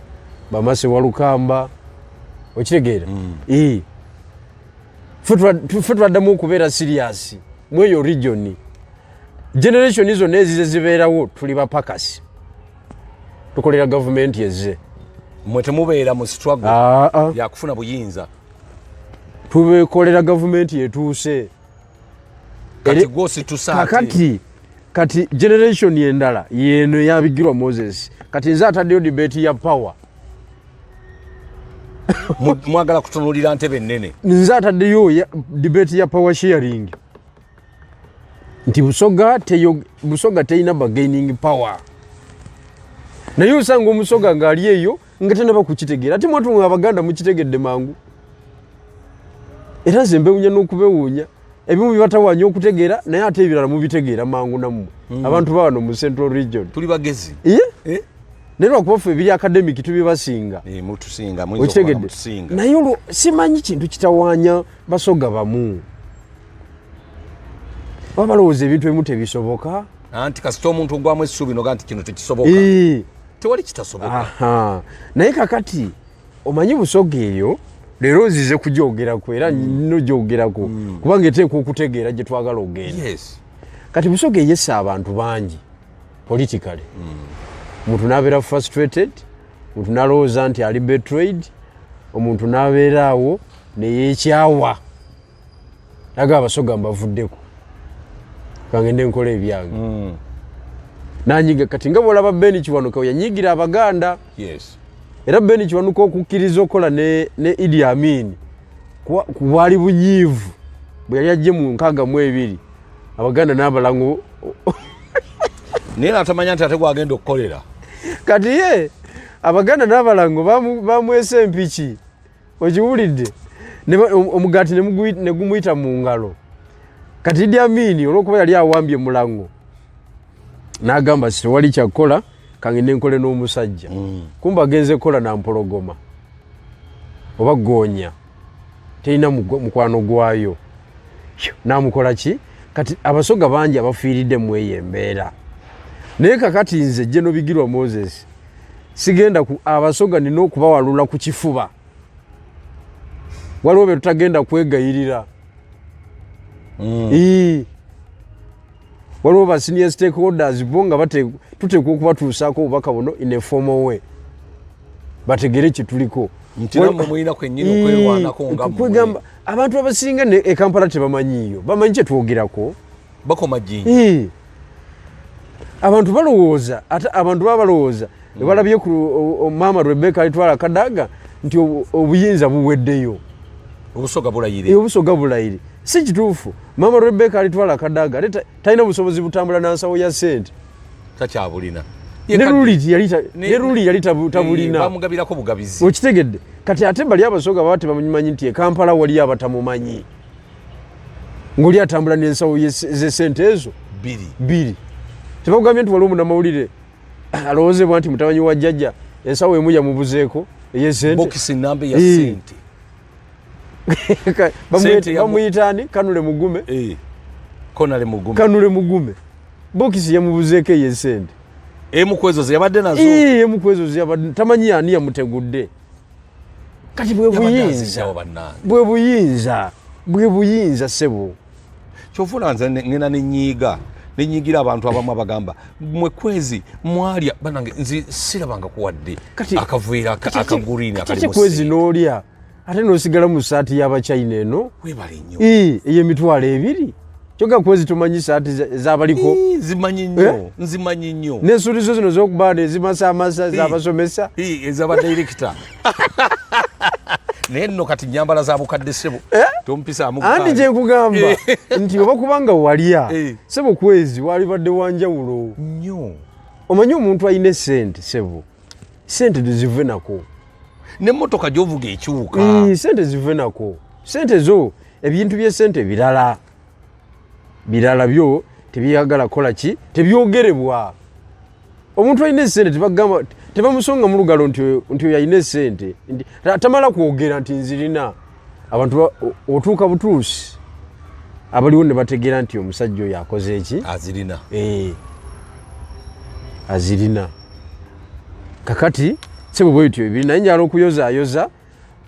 bamase Walukamba, okitegeera? Ffe twaddamu okubeera serious mweyo region. Generation zonna ezize zibeerawo tuli bapakasi, tukolera gavumenti ezze. Mwe temubeera mu struggle yakufuna buyinza? Tubekolera gavumenti etuuse. Kati gwositusa. Kakati kati generation endala yeno yabigirwa Moses. Kati nze ataddeyo debate ya power. Mwagala kutunulira ntebe ennene. Nze ataddeyo debate ya power sharing nti Busoga teyo, Busoga teyina bargaining power, naye osanga Omusoga ng'ali eyo nga tanaba kukitegeera. Ate mwatunga Abaganda mukitegedde mangu, era nze mbewunya n'okubewuunya. Ebimu bibatawaanya okutegeera, naye ate ebirala mubitegeera mangu nammwe. Abantu bawano mu Central Region tuli bagezi. Eh? Naye lwakuba ffe ebiri academic tubibasinga. Mutusinga. Okitegedde? Naye olwo simanyi kintu kitawaanya Basoga bamu, oba balowooza ebintu ebimu tebisoboka. Anti kasita omuntu ogwamu essuubi noga nti kino tekisoboka, tewali kitasoboka. Naye kakati omanyi Busoga eyo leero nzize kugyogerako, era nogyogerako kubanga eteekwa okutegeera gye twagala ogenda. Kati Busoga eyessa abantu bangi politically. Omuntu n'abeera frustrated, omuntu n'alowooza nti ali betrayed, omuntu n'abeera awo neyeekyawa, naga Abasoga mbavuddeko, kangende nkola ebyange. Nanyiga kati nga bwolaba Ben Kiwanuka yanyigira Abaganda. Era Ben Kiwanuka okukkiriza okukola ne Idi Amin bwali bunyiivu bwe yali ajje mu 62 Abaganda n'abalango. Naye natamanya nti ate gwagenda okukolera. Kati ye Abaganda n'abalango bamwesa empiki, okiwulidde? Omugaati ne gumuyita mu ngalo. Kati Idi Amin olwokuba yali awambye Mulango, n'agamba si tewali kyakukola, kangende nkole n'omusajja. Kumba agenze kukola na mpologoma oba goonya terina mukwano gwayo, namukola ki? Kati Abasoga bangi abafiiridde mu eyo embeera. Naye kakati nze Jeno Bigirwa Moses sigenda ku Abasoga, nina okubawalula ku kifuba. Waliwo be tutagenda kwegayirira. Waliwo ba senior stakeholders bo nga tuteekwa okubatuusaako obubaka buno in a formal way, bategere kyetuliko. Nti nammwe mulina kwennyini okwerwanako nga mmwe. Kwegamba abantu abasinga e Kampala tebamanyiiyo, bamanyi kyetwogerako. Bakoma Jjinja. Abantu balowooza, ate abantu baba balowooza balabye ku maama Rebecca Alitwala Kadaga nti obuyinza buweddeyo, Obusoga bulayire. Obusoga bulayire. Si kituufu. Maama Rebecca Alitwala Kadaga ate talina busobozi butambula nansawo ya sente. Takyabulina. Ne Luli yali tabulina. Bamugabirako bugabizi. Okitegedde? Kati ate bali Abasoga baba tebamumanyi nti e Kampala waliyo abatamumanyi, ng'oli atambula n'ensawo z'esente ezo bbiri. Bbiri. Tebakugambye nti waliwo munamawulire alowoozebwa nti mutabanyi wa jjajja, ensawo emu yamubuzeeko ey'esente? Bokisi namba ya sente. Bamuyita ani? Kanule Mugume. Konale Mugume. Kanule Mugume, bokisi yamubuzeeko ey'esente. Emu ku ezo zeyabadde nazo. Emu ku ezo zeyabadde, tamanyi ani yamutegudde. Kati bwe buyinza, bwe buyinza, bwe buyinza, ssebo. Kyova nze ngenda nenyiiga, nenyiigira abantu abamu abagamba mwe kwezi mwalya. Banange, nze sirabanga kuwadde akaveera akagurini. Akali kwezi n'olya ate n'osigala mu saati y'Abachina eno. Webale nnyo. Ey'emitwalo 2. Kyokka kwezi tomanyi saati zabaliko. Zimanyi nnyo, nzimanyi nnyo. N'ensuulizo zino z'okubaana ezimasamasa zabasomesa. Ez'abadirekita. Naye nno kati nyambala za bukadde, ssebo, tompisaamu. Anti kyenkugamba nti oba kubanga walya, sebo, kwezi walibadde wanjawulo. Nnyo. Omanyi omuntu alina esente, sebo, sente tezive nako. Nemmotoka gyovuga ekyuka. Sente zive nako. Sente zo, ebintu byesente birala birala, byo tebyagala kukola ki, tebyogerebwa. Omuntu alina esente tebagamba, tebamusonga mu lugalo nti oyo alina esente, nti tamala kwogera nti nzirina. Abantu otuuka butuusi abaliwo ne bategeera nti omusajja oyo akoze eki? Azirina. Azirina. Kakati sebo, bwebityo ebiri, naye njala okuyozaayoza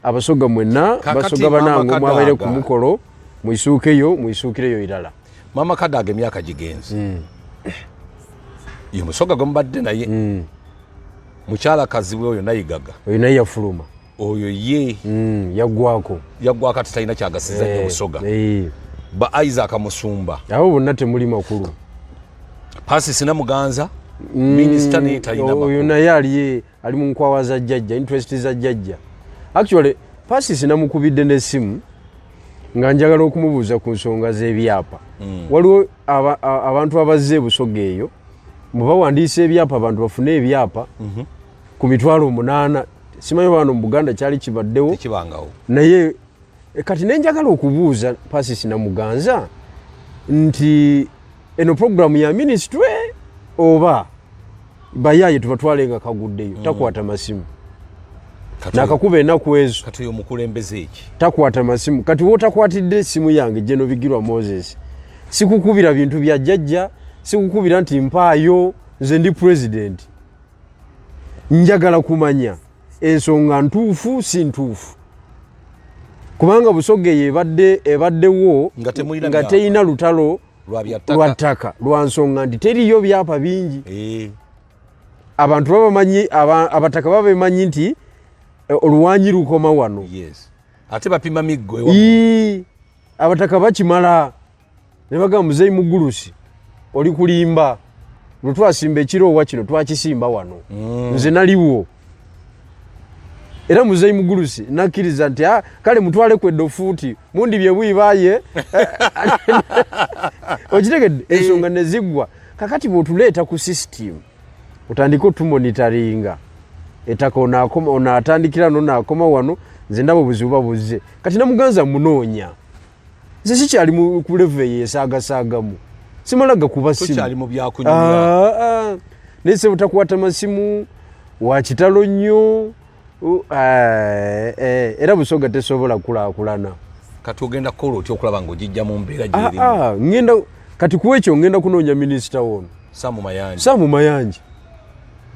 Abasoga mwenna. Kakati Basoga Mama banange, mwabaire ku Kadaga. mukolo, mwisuukeyo, mwisuukireyo irala. Mama Kadaga emyaka gigenze, ye Musoga gwe mubadde naye. Mukyala Kazibwe oyo Nayigaga. Oyo naye yafuluma. Oyo ye Yaggwako. Yaggwako, ati talina kyagasiza nnyo Busoga. Ba Isaac Musumba. Abo bonna temuli makulu. Persis Namuganza, minisita, naye talina Oyo makulu. Naye ali mu nkwawa za jjajja, interest za jjajja. Actually Persis namukubidde n'essimu nga njagala okumubuuza ku nsonga z'ebyapa. Waliwo abantu abazze ebusoga eyo mwe bawandiisa ebyapa, abantu bafune ebyapa ku 800,000. Simanyi wano mu Buganda kyali kibaddewo. Tekibangawo. Naye kati nenjagala okubuuza Persis Namuganza nti eno programu ya ministry oba bayaye tubatwale nga kaguddeyo? Takwata masimu. Nakakuba ennaku ezo. Kati oyo omukulembeze eki? Takwata masimu. Kati wotakwatidde essimu yange, Geno Bigirwa Moses, sikukubira bintu bya jjajja, sikukubira nti mpaayo. Nze ndi president, njagala kumanya ensonga ntuufu si ntuufu, kubanga Busoga eyo ebadde ebaddewo Nga temulina nga byapa. terina lutalo lwa byattaka. Lwa ttaka, lwa nsonga nti teriyo byapa bingi. Abantu baba bamanyi, abataka baba bemanyi nti oluwanyi lukoma wano. Yes, ate bapima miggo ewa. Abataka bakimala ne bagamba, "Muzeyi Mugulusi, oli kulimba. Lwe twasimba ekiroowa kino twakisimba wano, nze naliwo." Era Muzeyi Mugulusi nakkiriza nti, "Ah, kale mutwale ku edofuuti mundi byebwibaye." Okitegedde? Ensonga ne ziggwa. Kakati bw'otuleeta ku system, otandike otumonitaringa ettaka, ono atandikira no naakoma wano, nze ndaba obuzibu buba buzze. Kati Namuganza munoonya, nze sikyali ku level eyo esaagasaagamu, simala gakuba simu. Tukyali mu byakunyumya. Ah, ah. Naye se butakwata masimu wa kitalo nnyo. Era Busoga tesobola kulaakulana. Kati ogenda kukola otya okulaba ng'ogijja mu mbeera Ah, gyerimu? ah, ngenda kati ku ekyo ngenda kunoonya minisita wono. Samu Mayanja. Samu Mayanja.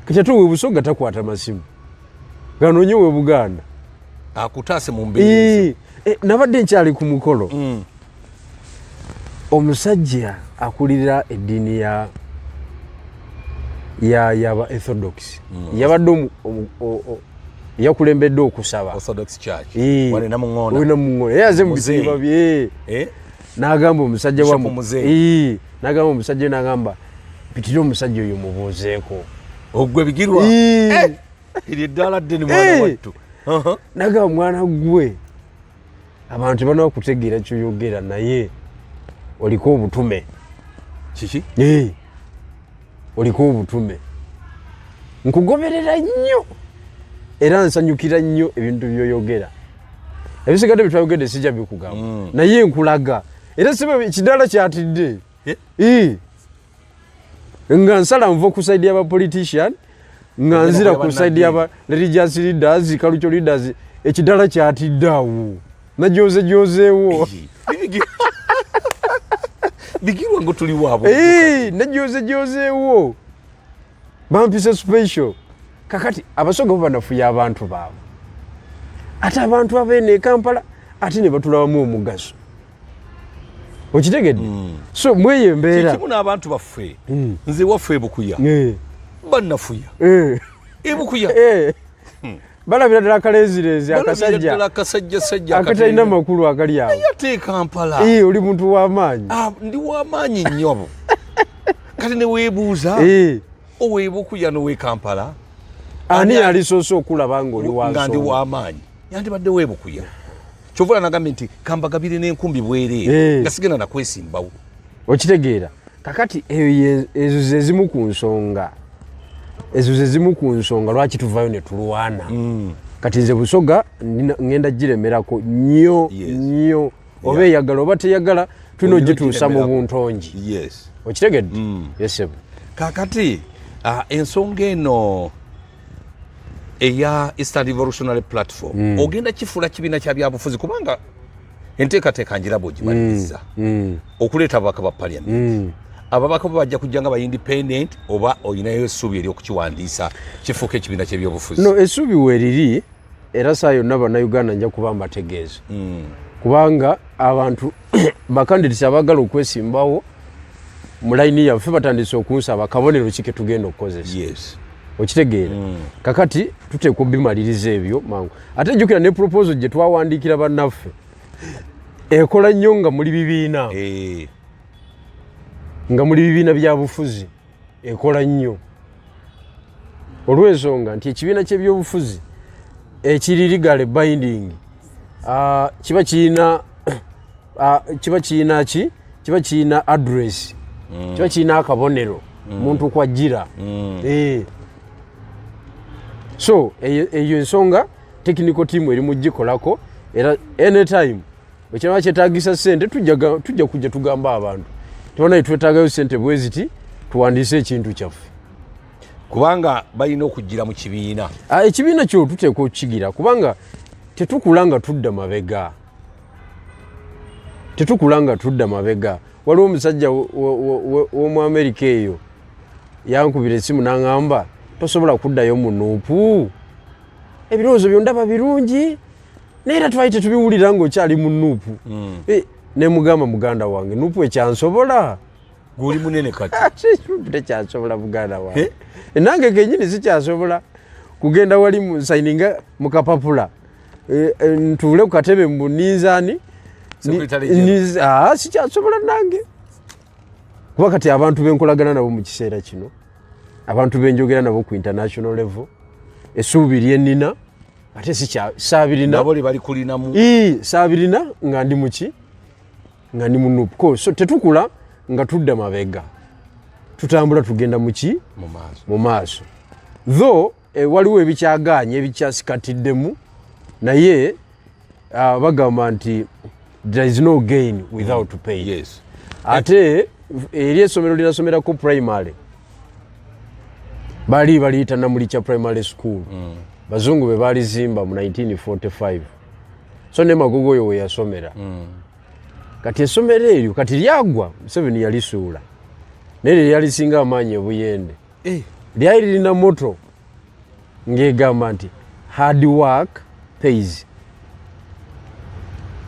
Kati ate owe Busoga takwata masimu, ganoonye owe Buganda. Akutaase mu mbeera. Nabadde nkyali ku mukolo. Omusajja akulira eddiini ya ya yaba Orthodox yabadde yakulembedde okusaba. Orthodox Church. Wali Namuŋŋoona. Wali Namuŋŋoona. Era yaze mu Muzeeyi. bitiibwa bye. Eh? N'agamba omusajja wa Bishop Muzeeyi. N'agamba omusajja we, n'agamba, "Mpitire omusajja oyo mubuuzeeko." Ogwe Bigirwa. Eh. Eryo eddaala ddene, mwana wattu. N'agamba, "Mwana gwe, abantu tebanaba kutegeera kyoyogera, naye oliko obutume." Kiki? Oliko obutume, nkugoberera nnyo era nsanyukira nnyo ebintu byoyogera. Ebisigadde byetwayogedde sijja bikugamba, naye nkulaga era siba ekidaala kyatidde. Eh? Nga nsala nva ku side y'aba politician, nga Ogenda nzira kulaba ku side y'aba religious leaders, cultural leaders, ekidaala kyatidde awo najozejozeewo. Bigirwa ngo tuli waabwe. Najozejozeewo, bampise special. Kakati Abasoga bo banafuya abantu baabwe, ate abantu abeene e Kampala ate ne batulabamu omugaso, okitegedde? So mweyo embeera. Kimu n'abantu baffe, nze waffe ebukuya bannafuya ebukuya. Balabira ddala akalezirezi Balabira akasajja ddala akasajja sajja akatalina makulu akali awo. Ate e Kampala. Oli muntu w'amaanyi. Ah, ndi w'amaanyi nnyo abo. Kati ne weebuuza, oweebukuya n'ow'e Kampala, ani alisoose okulaba ng'oli nga ndi wansonga? W'amaanyi yandibadde weebukuya. Kyova olaba nagambye nti kambagabire n'enkumbi bwereere, nga sigenda nakwesimbawo. Okitegeera? Kakati eyo ezo zezimu ku nsonga, ezo zezimu ku nsonga lwaki tuvayo ne tulwana. Kati nze Busoga ŋŋenda giremerako nnyo nnyo, oba eyagala oba teyagala, tulina Olina ogituusa mu ogiremerako. buntongi. Okitegedde? Yesebo. Kakati ensonga eno eya Eastern Revolutionary Platform, ogenda kifuula kibiina kya byabufuzi? Kubanga enteekateeka njiraba ogimaliriza okuleeta ababaka ba parliament. Ababaka bo bajja kujja nga ba independent, oba olinayo essuubi ery'okukiwandiisa kifuuka ekibiina ky'ebyobufuzi? No, essuubi weeriri, era saa yonna Bannayuganda nja kuba mbategeeza, kubanga abantu ba candidates abaagala okwesimbawo mu layini yaffe batandise okunsaba kabonero ki ketugenda okukozesa. Okitegeera? Kakati tuteekwa obimaliriza ebyo mangu. Ate jjukira ne proposal gye twawandiikira bannaffe ekola nnyo nga muli bibiina, nga muli bibiina bya bufuzi ekola nnyo, olw'ensonga nti ekibiina ky'ebyobufuzi ekiri legally binding, kiba kirina ki? Kiba kirina address, kiba kirina akabonero muntu kwajjira. So eyo ensonga technical team eri mugikolako, era anytime bwekinaba kyetagisa sente, tujja kujja tugamba abantu tibanaye twetagayo sente bweziti tuwandiise ekintu kyaffe. Kubanga balina okugira mu kibiina. Ah, ekibiina kyo tuteekwa okukigira, kubanga tetukula nga tudda mabega, tetukula nga tudda mabega. Waliwo omusajja w'omu Amerika eyo yankubira esimu n'aŋŋamba, "Tosobola kuddayo mu NUP, ebirowoozo byo ndaba birungi, naye era twali tetubiwulira ng'okyali mu NUP." Eh, nemugamba, "Muganda wange, NUP ekyansobola?" Guli munene kati. NUP tekyansobola, muganda wange. Nange kenyini sikyasobola kugenda wali musayininga mukapapula, ntuule ku katebe mbuninzaani. Secretary General. Sikyasobola nange, kuba kati abantu benkolagana nabo mu kiseera kino, abantu benjogera nabo ku international level, essuubi lyenina ate saabirina. Nabo lye bali kulinamu. Ii, saabirina nga ndi muki, nga ndi mu NUP ko. So tetukula nga tudda mabega, tutambula tugenda muki? Mu maaso. Mu maaso. Though waliwo ebikyagaanye, ebikyasikatiddemu, naye bagamba nti there is no gain without pain. Ate eri essomero linasomerako primary, bali baliyita Namulikya Primary School. Bazungu be balizimba mu 1945, so ne Magogo oyo we yasomera. Kati essomero eryo kati lyagwa, Museveni yalisuula, naye lye lyalisinga amaanyi ebuyende. Lyali lirina motto ng'egamba nti hard work pays,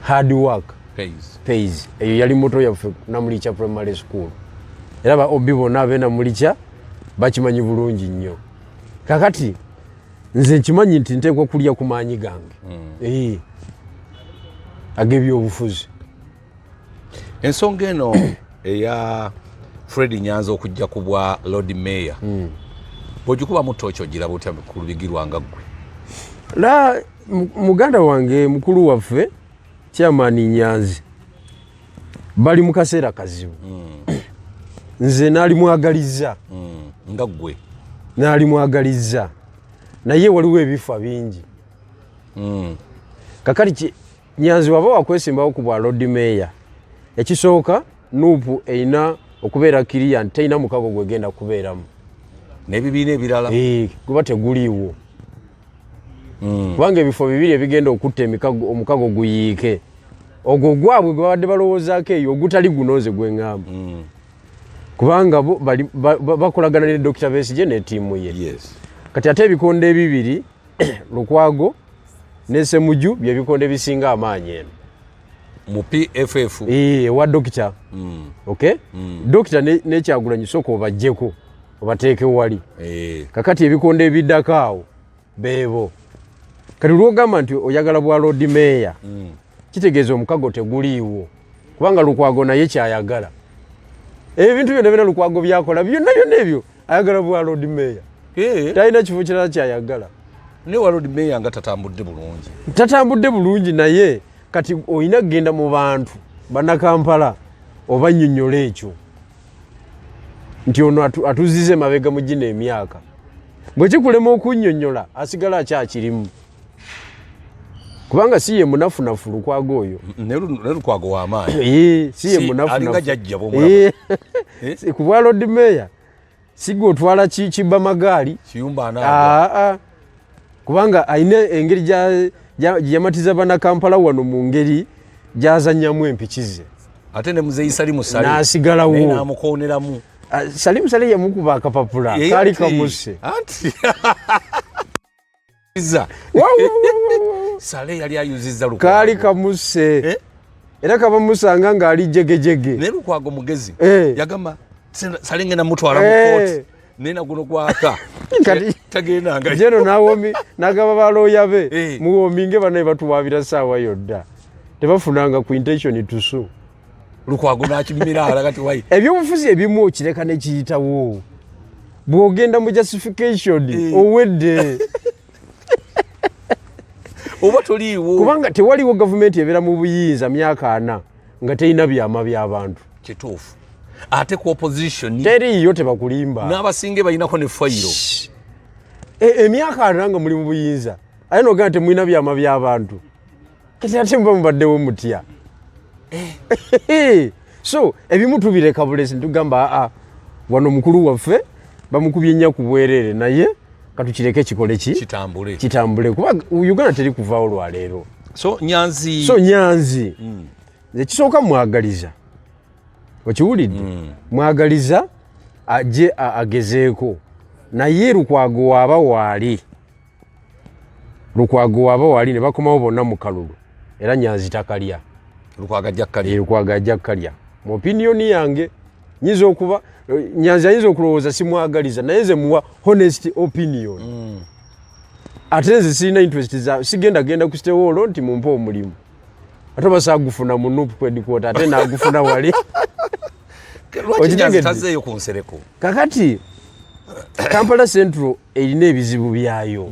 hard work Pays. Pays eyo yali motto yaffe Namulikya Primary School, era ba OB bonna abe Namulikya bakimanyi bulungi nnyo. Kakati nze nkimanyi nti nteekwa kulya ku maanyi gange ag'ebyobufuzi. Ensonga eno eya Fred Nyanzi okujja ku bwa Lord Mayor, bw'ogikubamu tooki ogiraba otya ku Lubigirwa nga ggwe? La muganda wange, mukulu waffe chairman Nyanzi bali mu kaseera kazibu. Nze naalimwagalizza. Nga ggwe. Naalimwagalizza, naye waliwo ebifa bingi. Kakati Nyanzi waba wakwesimbawo ku bwa Lord Mayor, ekisooka NUP erina okubeera clear nti terina mukago gwegenda kubeeramu n'ebibiina ebirala. Guba teguliiwo, kubanga ebifo bibiri ebigenda okutta omukago guyiike, ogwo gwabwe gwe babadde balowoozaako eyo, ogutali guno nze gwe ŋŋamba, kubanga bo bakolagana ne Dr. Besigye ne ttiimu ye. Kati ate ebikonde ebibiri, Lukwago ne Semuju, byebikonde ebisinga amaanyi eno mu PFF. Ewa dokita. Okay, dokita ne Kyagulanyi sooka obajjeko obateeke wali. Kakati ebikonde ebiddako awo beebo. Kati lwogamba nti oyagala bwa Lord Mayor, kitegeeza omukago teguliiwo, kubanga Lukwago naye kyayagala. Ebintu byonna byonna Lukwago byakola byonna byonna ebyo, ayagala bwa Lord Mayor. Talina kifo kirala kyayagala. Ne wa Lord Mayor nga tatambudde bulungi. Tatambudde bulungi, naye kati olina kugenda mu bantu Bannakampala oba nnyonnyola ekyo nti ono atuzize emabega mu gino emyaka. Bwe kikulema okunnyonnyola, asigala akyakirimu, kubanga si ye munafunafu Lukwago oyo. Ne Lukwago w'amaanyi. Si ye munafunafu. Alinga jajja bw'omulaba. Ku bwa Lord Mayor sigwe otwala kibba magaali. Kiyumba anaagwa. Aa, kubanga alina engeri gyeyamatiza Bannakampala wano mu ngeri gyazannyamu empiki ze. Ate ne Muzeeyi Salimu Sale n'asigalawo. Naye n'amukooneramu. Ah, Salimu Sale yamukuba akapapula kaali kamusse. Anti za Wa, wa, wa, wa. Sale yali ayuzizza Lukwago. Kaali kamusse. Era kabamusanga ng'ali jegejege. Naye Lukwago mugezi. Yagamba, "Sale ngenda mutwala mu kooti, naye naguno gwaka tagendanga." Jeno nawomi nagaba balooya be, muwominge banaye batuwaabira saawa yodda, tebafunanga ku intention tusu. Lukwago n'akimira ala kati wayi. Ebyobufuzi ebimu okireka nekiyitawo, bw'ogenda mu justification owedde. Oba toliiwo. Kubanga tewaliwo gavumenti ebeera mu buyinza myaka 40 nga terina byama by'abantu. Kituufu, ate ku opposition teriiyo, tebakulimba. N'abasinge balinako ne fayiro. Emyaka 40 nga muli mu buyinza, ate nogamba temulina byama by'abantu, kati ate muba mubaddewo mutya? So ebimu tubireka bulesi, ntugamba aa, wano mukulu waffe bamukubye nnya ku bwereere, naye katukireke kikole ki? Kitambule. Kitambule, kuba Uganda teri kuvaawo lwaleero. So Nyanzi. So Nyanzi, nze kisooka mwagaliza, okiwulidde? Mwagaliza ajje agezeeko, naye Lukwago waaba waali, Lukwago waaba waali ne bakomawo bonna mu kalulu, era Nyanzi takalya. Lukwago ajja kkalya. Lukwago ajja kkalya. Mu opinion yange, nyinza okuba Nyanzi ayinza okulowooza simwagaliza, naye nze muwa honest opinion. Ate nze sirina interest za sigenda genda ku City Hall nti mumpe omulimu, ate oba saagufuna mu NUP headquarter, ate naagufuna wali. Lwaki Nyanzi Okitegedde? tazzeeyo ku nsereko? Kakati Kampala Central erina ebizibu byayo.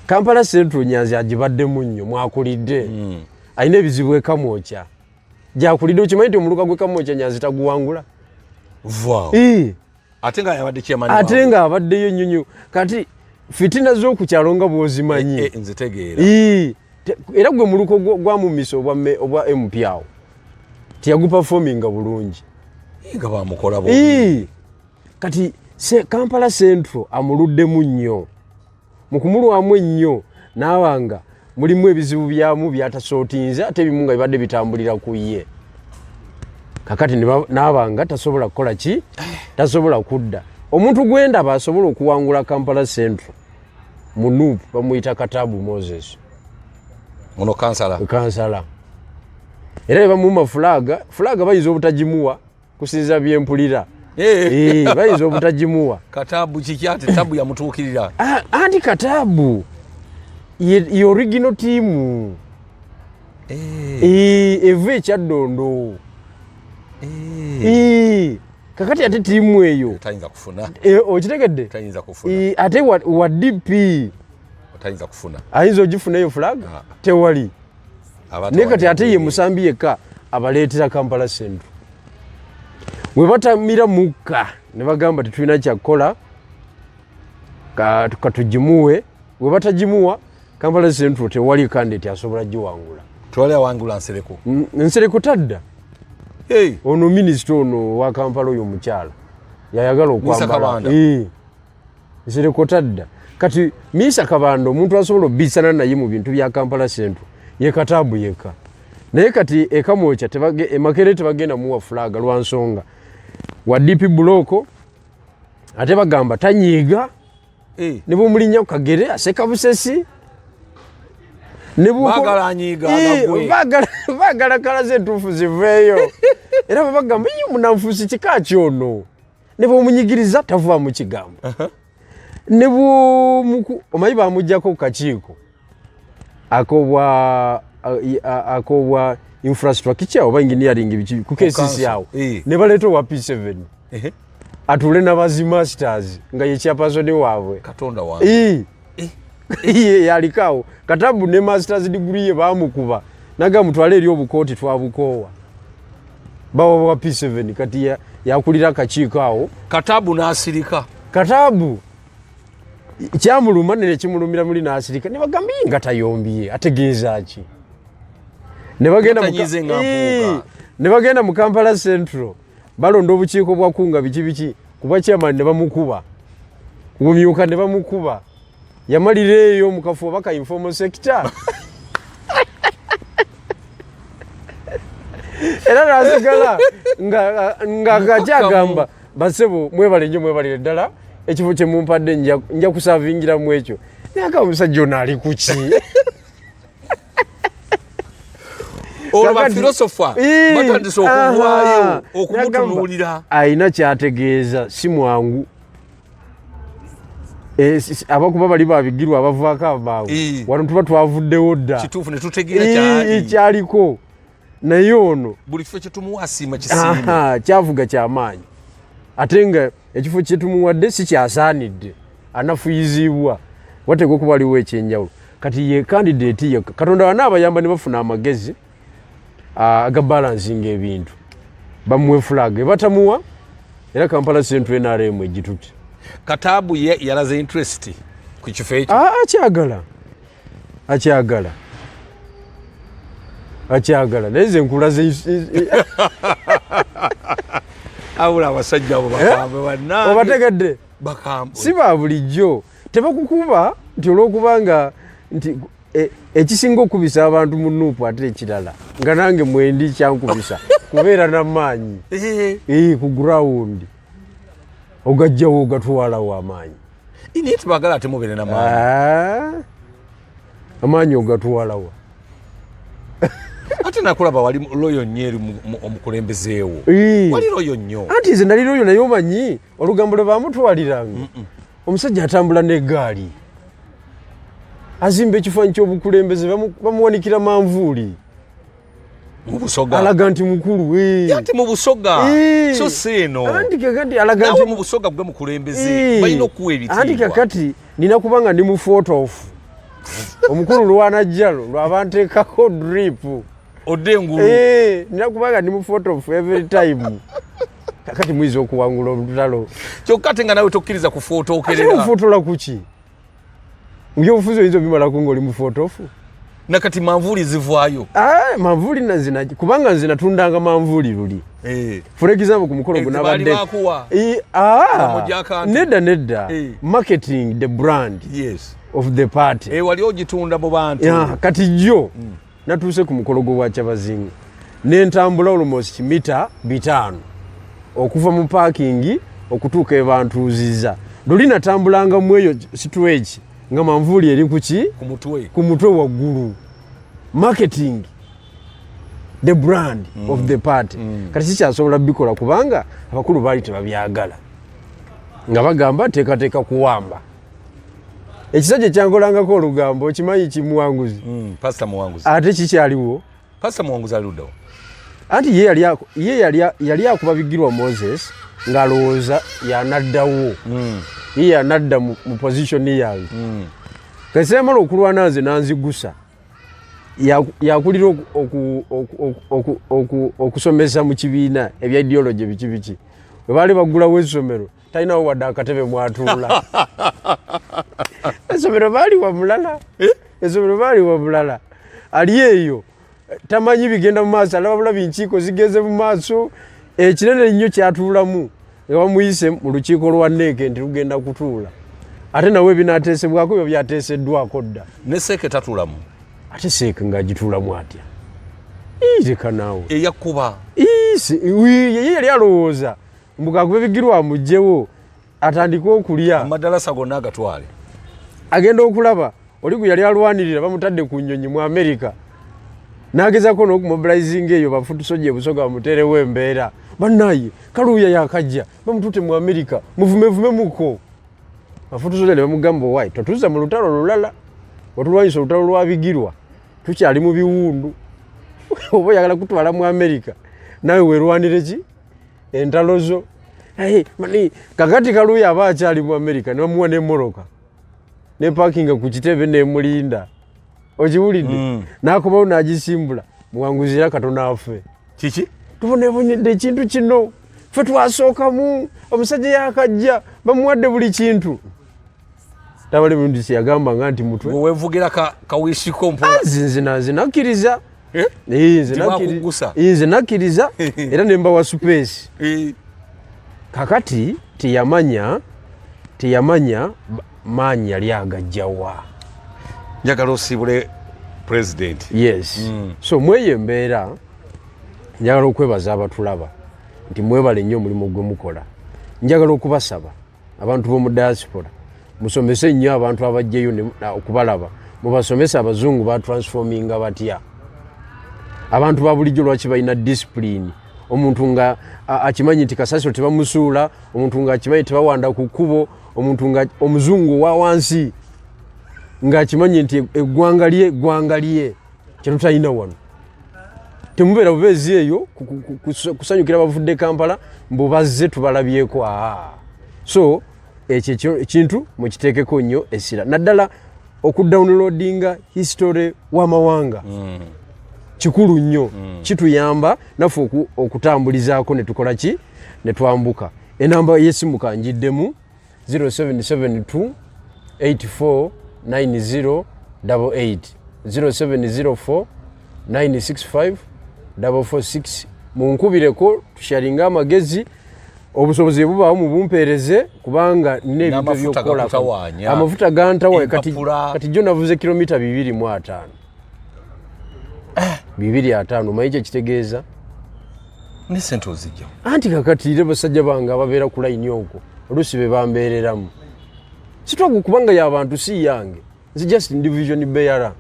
Kampala Central Nyanzi agibaddemu nnyo, mwakulidde, alina ebizibu ekamwokya gyakulidde. Okimanyi nti omuluka gwe Kamwokya Nyanzi taguwangula? Vaawo. Ate nga yabadde chairman Ate waabwe. nga abaddeyo nnyo nnyo. Kati fitina z'oku kyalo nga bw'ozimanyi. Nze tegeera. Era gwe muluko gwamumisa obwa MP awo teyaguperforminga bulungi. Nga bamukola bubi. Kati Kampala Central amuluddemu nnyo, mu kumulwamu ennyo naabanga mulimu ebizibu byamu byatasootinze, ate ebimu nga bibadde bitambulira ku ye. Kakati naabanga tasobola kukola ki, tasobola kudda. Omuntu gwendaba asobola okuwangula Kampala Central mu NUP bamuyita Katabu Moses. Ono kansala? Kansala. Era ne bamuuma fulaga, fulaga bayinza obutagimuwa kusinza byempulira. Bayinza obutagimuwa. Katabu kiki ate tabu yamutuukirira? Ah, anti Katabu ye original team. Eva ekyaddondo. Kakati ate tiimu eyo tayinza kufuna. Okitegedde? Tayinza kufuna. Ate wa DP tayinza kufuna. Ayinza ogifuna eyo flag? Tewali. Naye kati ate ye musambi yekka abaleetera Kampala Central. We batamira mukka ne bagamba tetulina kyakukola katugimuwe, we batagimuwa Kampala Central tewali candidate asobola giwangula. Tewali awangula Nsereko. Nsereko tadda. Hey. Ono minisita ono wa Kampala oyo omukyala yayagala okwambala. Nsereko tadda. Kati Minsa Kabanda omuntu asobola obisana naye mu bintu bya Kampala Central ye Katabu yekka. Naye kati ekamwokya Makerere tebagenda muwa flag lwa nsonga wa DP block, ate bagamba tanyiiga. Ne bwomulinnya ku kagere aseka busesi. Baagala anyiiga agagwe. Baagala kalaze entuufu ziveeyo. Era bwe bagamba ye munanfuusi kika ki ono, ne bw'omunyigiriza tavaamu kigambo. Ne bw'omuku, omanyi bamuggyako ku kakiiko ak'obwa infrastructure oba engineering biki ku KCC awo. Ne baleeta owa P7. Atuule n'abazi masters nga ye chairperson waabwe. Katonda wange. Ye yaliko awo. Katabu ne masters degree ye baamukuba. Naga mutwale eri obukooti twabukoowa. Bawa wa P7 kati yakulira akakiiko awo. Katabu n'asirika. Katabu kyamuluma ne kimulumira muli n'asirika. Ne bagamba ye nga tayombye ategeeza ki? Ne Tanyize nga mpuuga. Bagenda mu Kampala Central. Balonda obukiiko bwa kunga biki biki kuba chairman ne bamukuba. Kubumyuka ne bamukuba. Yamalira eyo mu kafubo baka informal sector. Era n'asigala nga akakyagamba basebo mwebale nnyo mwebalire ddala ekifo kye mumpadde nja kusavingiramu ekyo. Naye agamba omusajja ono ali ku ki? Olwo ba philosopher batandise okuvaayo okumutunuulira. Alina ky'ategeeza, si mwangu. Abakuba bali babigirwa abavaako amangu. Wano tuba twavuddewo dda. Kituufu ne tutegeera kyali. Kyaliko. Naye ono buli kifo kye tumuwa asiima kisiime. Kyavuga kyamaanyi. Ate nga ekifo kye tumuwadde si kyasaanidde, anafuyizibwa. Wateekwa okuba waliwo ekyenjawulo. Kati ye candidate yekka. Katonda wanaabayamba ne bafuna amagezi aga balancinga ebintu. Bamuwe flag, batamuwa era Kampala Central NRM egitutte. Katabu ye yalaze interest ku kifo ekyo. Akyagala. Akyagala. Akyagala. Naye nze nkulaze Abula abasajja abo bakambwe bannange. Obategedde? Bakambwe. Si ba bulijjo. Tebakukuba nti olw'okubanga nti ekisinga okubisa abantu mu NUP ate ekirala nga nange mwendi kyankubisa kubeera n'amaanyi. Ku ground ogajjawo ogatwalawo amaanyi. Naye tebagala ate mubeere n'amaanyi. Amaanyi ogatwalawo. Ate nakulaba wali loyo nnyo eri omukulembezeewo. Wali loyo nnyo. Anti nze nali loyo naye omanyi olugambo lwe baamutwaliranga. Omusajja atambula n'eggaali. Azimba ekifaananyi ky'obukulembeze bamuwanikira manvuuli. Mu Busoga. Alaga nti mukulu, Ate mu Busoga. So si eno. Anti kakati alaga Naawe nti mu Busoga gwe mukulembeze. Balina okuwa ebitiibwa. Anti kakati nina kuba nga ndi mu photo off. Omukulu lwanajja lwaba nteekako drip. Odde engulu. Nina kuba nga ndi mu photo off every time. Kakati muyinza okuwangula olutalo. Kyokka ate nga naawe tokkiriza kufootookerera. Ate ofotola ku ki? Ebyobufuzi oyinza obimalako ng'oli mu photo off? Nakati manvuuli zivaayo. Manvuuli nazina, kubanga nze natundanga manvuuli luli. For example, ku mukolo guno Baali abadde bakuwa. Bamugya akantu. Nedda, nedda. Marketing the brand of the party. Wali ogitunda mu bantu. Kati jjo natuuse ku mukolo gw'obwa Kyabazinga n'entambula almost mita 5 okuva mu parking okutuuka ebantuuzizza. Luli natambulanga mu eyo stage nga manvuuli eri ku ki? Ku mutwe. Ku mutwe waggulu. Marketing. The brand of the party. Kati sikyasobola bikola kubanga abakulu baali tebabyagala, nga bagamba teekateeka kuwamba. Ekisajja kyankolangako olugambo, okimanyi, kimuwanguzi. Pastor Muwanguzi. Ate kikyaliwo? Pastor Muwanguzi ali luddawo? Anti ye yali akuba Bigirwa Moses ng'alowooza yanaddawo. Ye yanadda mu position yange. Kasi yamala okulwana nze nanzigusa. Yakulira okusomesa mu kibiina ebya ideology, biki biki. Bwe baali baggulawo essomero, talinawo wadde akatebe mwatuula. Essomero baali wamulala, essomero baali wamulala. Ali eyo tamanyi bigenda mu maaso, alaba bulabi nkiiko zigenze mu maaso. Ekinene ennyo kyatuulamu nga bamuyise mu lukiiko lwa NEC nti lugenda kutuula, ate nawe ebinaateesebwako byo byateeseddwako dda. Ne CEC tatuulamu? Ate CEC ng'agituulamu atya? Leka naawe. Eyakuba. Ye yali alowooza mbu kakuba Bigirwa amugjewo atandike okulya. Amadalasa gonna agatwale. Agenda okulaba oli gwe yali alwanirira bamutadde ku nnyonyi mu Amerika, n'agezako n'okumobilizinga eyo bafutusoja ebusoga bamuteerewo embeera. Bannaye, Kaluuya yakajja, bamutute mu Amerika, muvumevume muko. Bafutusoja ne bamugamba, "Owaayi, totuza mu lutalo lulala, otulwanyisa olutalo lwa Bigirwa, tukyali mu biwundu. Oba oyagala kutwala mu Amerika, nawe werwanire ki entalo zo." Kakati Kaluuya aba akyali mu Amerika, ne bamuwa n'emmotoka nepakinga ku kitebe nemulinda. Okiwulidde? Mm. Nakomawo nagisimbula. Muwanguzi era katono afe. Kiki? Tubonebonyedde ekintu kino, ffe twasookamu, omusajja yakajja bamuwadde buli kintu. Tabali mirundi kyeyagamba nga nti mutwe. Wewevugira kawisiko mpola. Nze nakkiriza. Eh? Eh, nze Tebakugusa. Nze nakkiriza era ne mbawa space. Kakati teyamanya maanyi yali agajjawa. Njagala osiibule president. Yes. So mweyo embeera, njagala okwebaza abatulaba nti mwebale nnyo omulimu gwe mukola. Njagala okubasaba, abantu b'omu diaspora, musomese nnyo abantu abajjayo okubalaba. Mubasomese abazungu batransforminga batya abantu ba bulijjo, lwaki balina discipline. Omuntu nga akimanyi nti kasasiro tebamusuula, omuntu nga akimanyi tebawanda ku kkubo, omuntu nga omuzungu owa wansi ng'akimanyi nti eggwanga lye ggwanga lye, kyetutalina wano. Temubeera bubeezi eyo kusanyukira bavudde Kampala mbu bazze tubalabyeko. Aa, so ekyo ekintu mukiteekeko nnyo essira, naddala okudownloadinga history w'amawanga. Kikulu nnyo, kituyamba naffe okutambulizaako ne tukola ki, ne twambuka. Enamba y'essimu kanjiddemu: 0772 8490 88, 0704 965 446. Munkubireko tusharinga amagezi. Obusobozi bubaawo mubumpeereze, kubanga nina ebintu N'amafuta ebyokukola. gakutawaanya. Amafuta gantawaanya kati. Empapula. Kati jjo navuze kilomita 250, 250. Omanyi kyekitegeeza? Ne sente ozijja? Anti kakati era basajja bange ababeera ku layini okwo oluusi be bambeereramu. Sitwagu kubanga y'abantu, si yange. Nze just ndi vision bearer.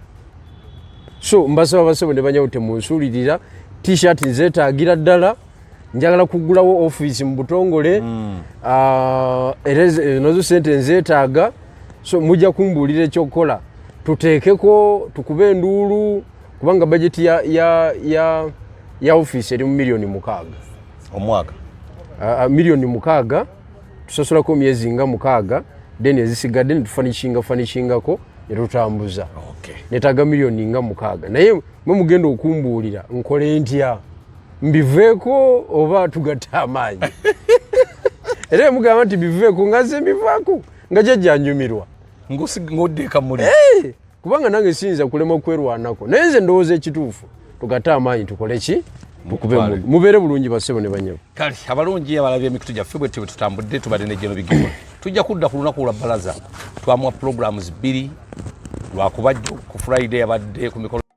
So mbasaba basebo ne banyawo, temunsuulirira. T-shirt nzeetaagira ddala. Njagala kugulawo ofiisi mu butongole. Era nazo sente nzeetaaga. So mujja kumbuulira ekyokukola, tuteekeko tukube enduulu, kubanga bajeti ya ofiisi eri mu miliyoni 6. Omwaka? Miliyoni 6, tusasulako myezi nga 6, then ezisigadde netufanishingako fanishingako netutambuza. Netaaga miliyoni nga 6, naye mwe mugenda okumbuulira nkole ntya, mbiveeko oba tugatte amaanyi. Era mugamba nti biveeko, nga nze mbivaako nga jjajja nyumirwa. Ng'odda ekamuli. Kubanga nange siyinza kulema kwerwanako, naye nze ndowooza ekituufu tugatte amaanyi, tukole ki, tukube. Mutwale. Mubeere bulungi bassebo ne banyabo. Kale abalungi abalabye emikutu gyaffe, bwe twe tutambudde, tubadde ne General Bigirwa. Tujja kudda ku lunaku lwa balaza. Twamuwa programs bbiri, lwakuba jjo ku Friday abadde ku mikolo.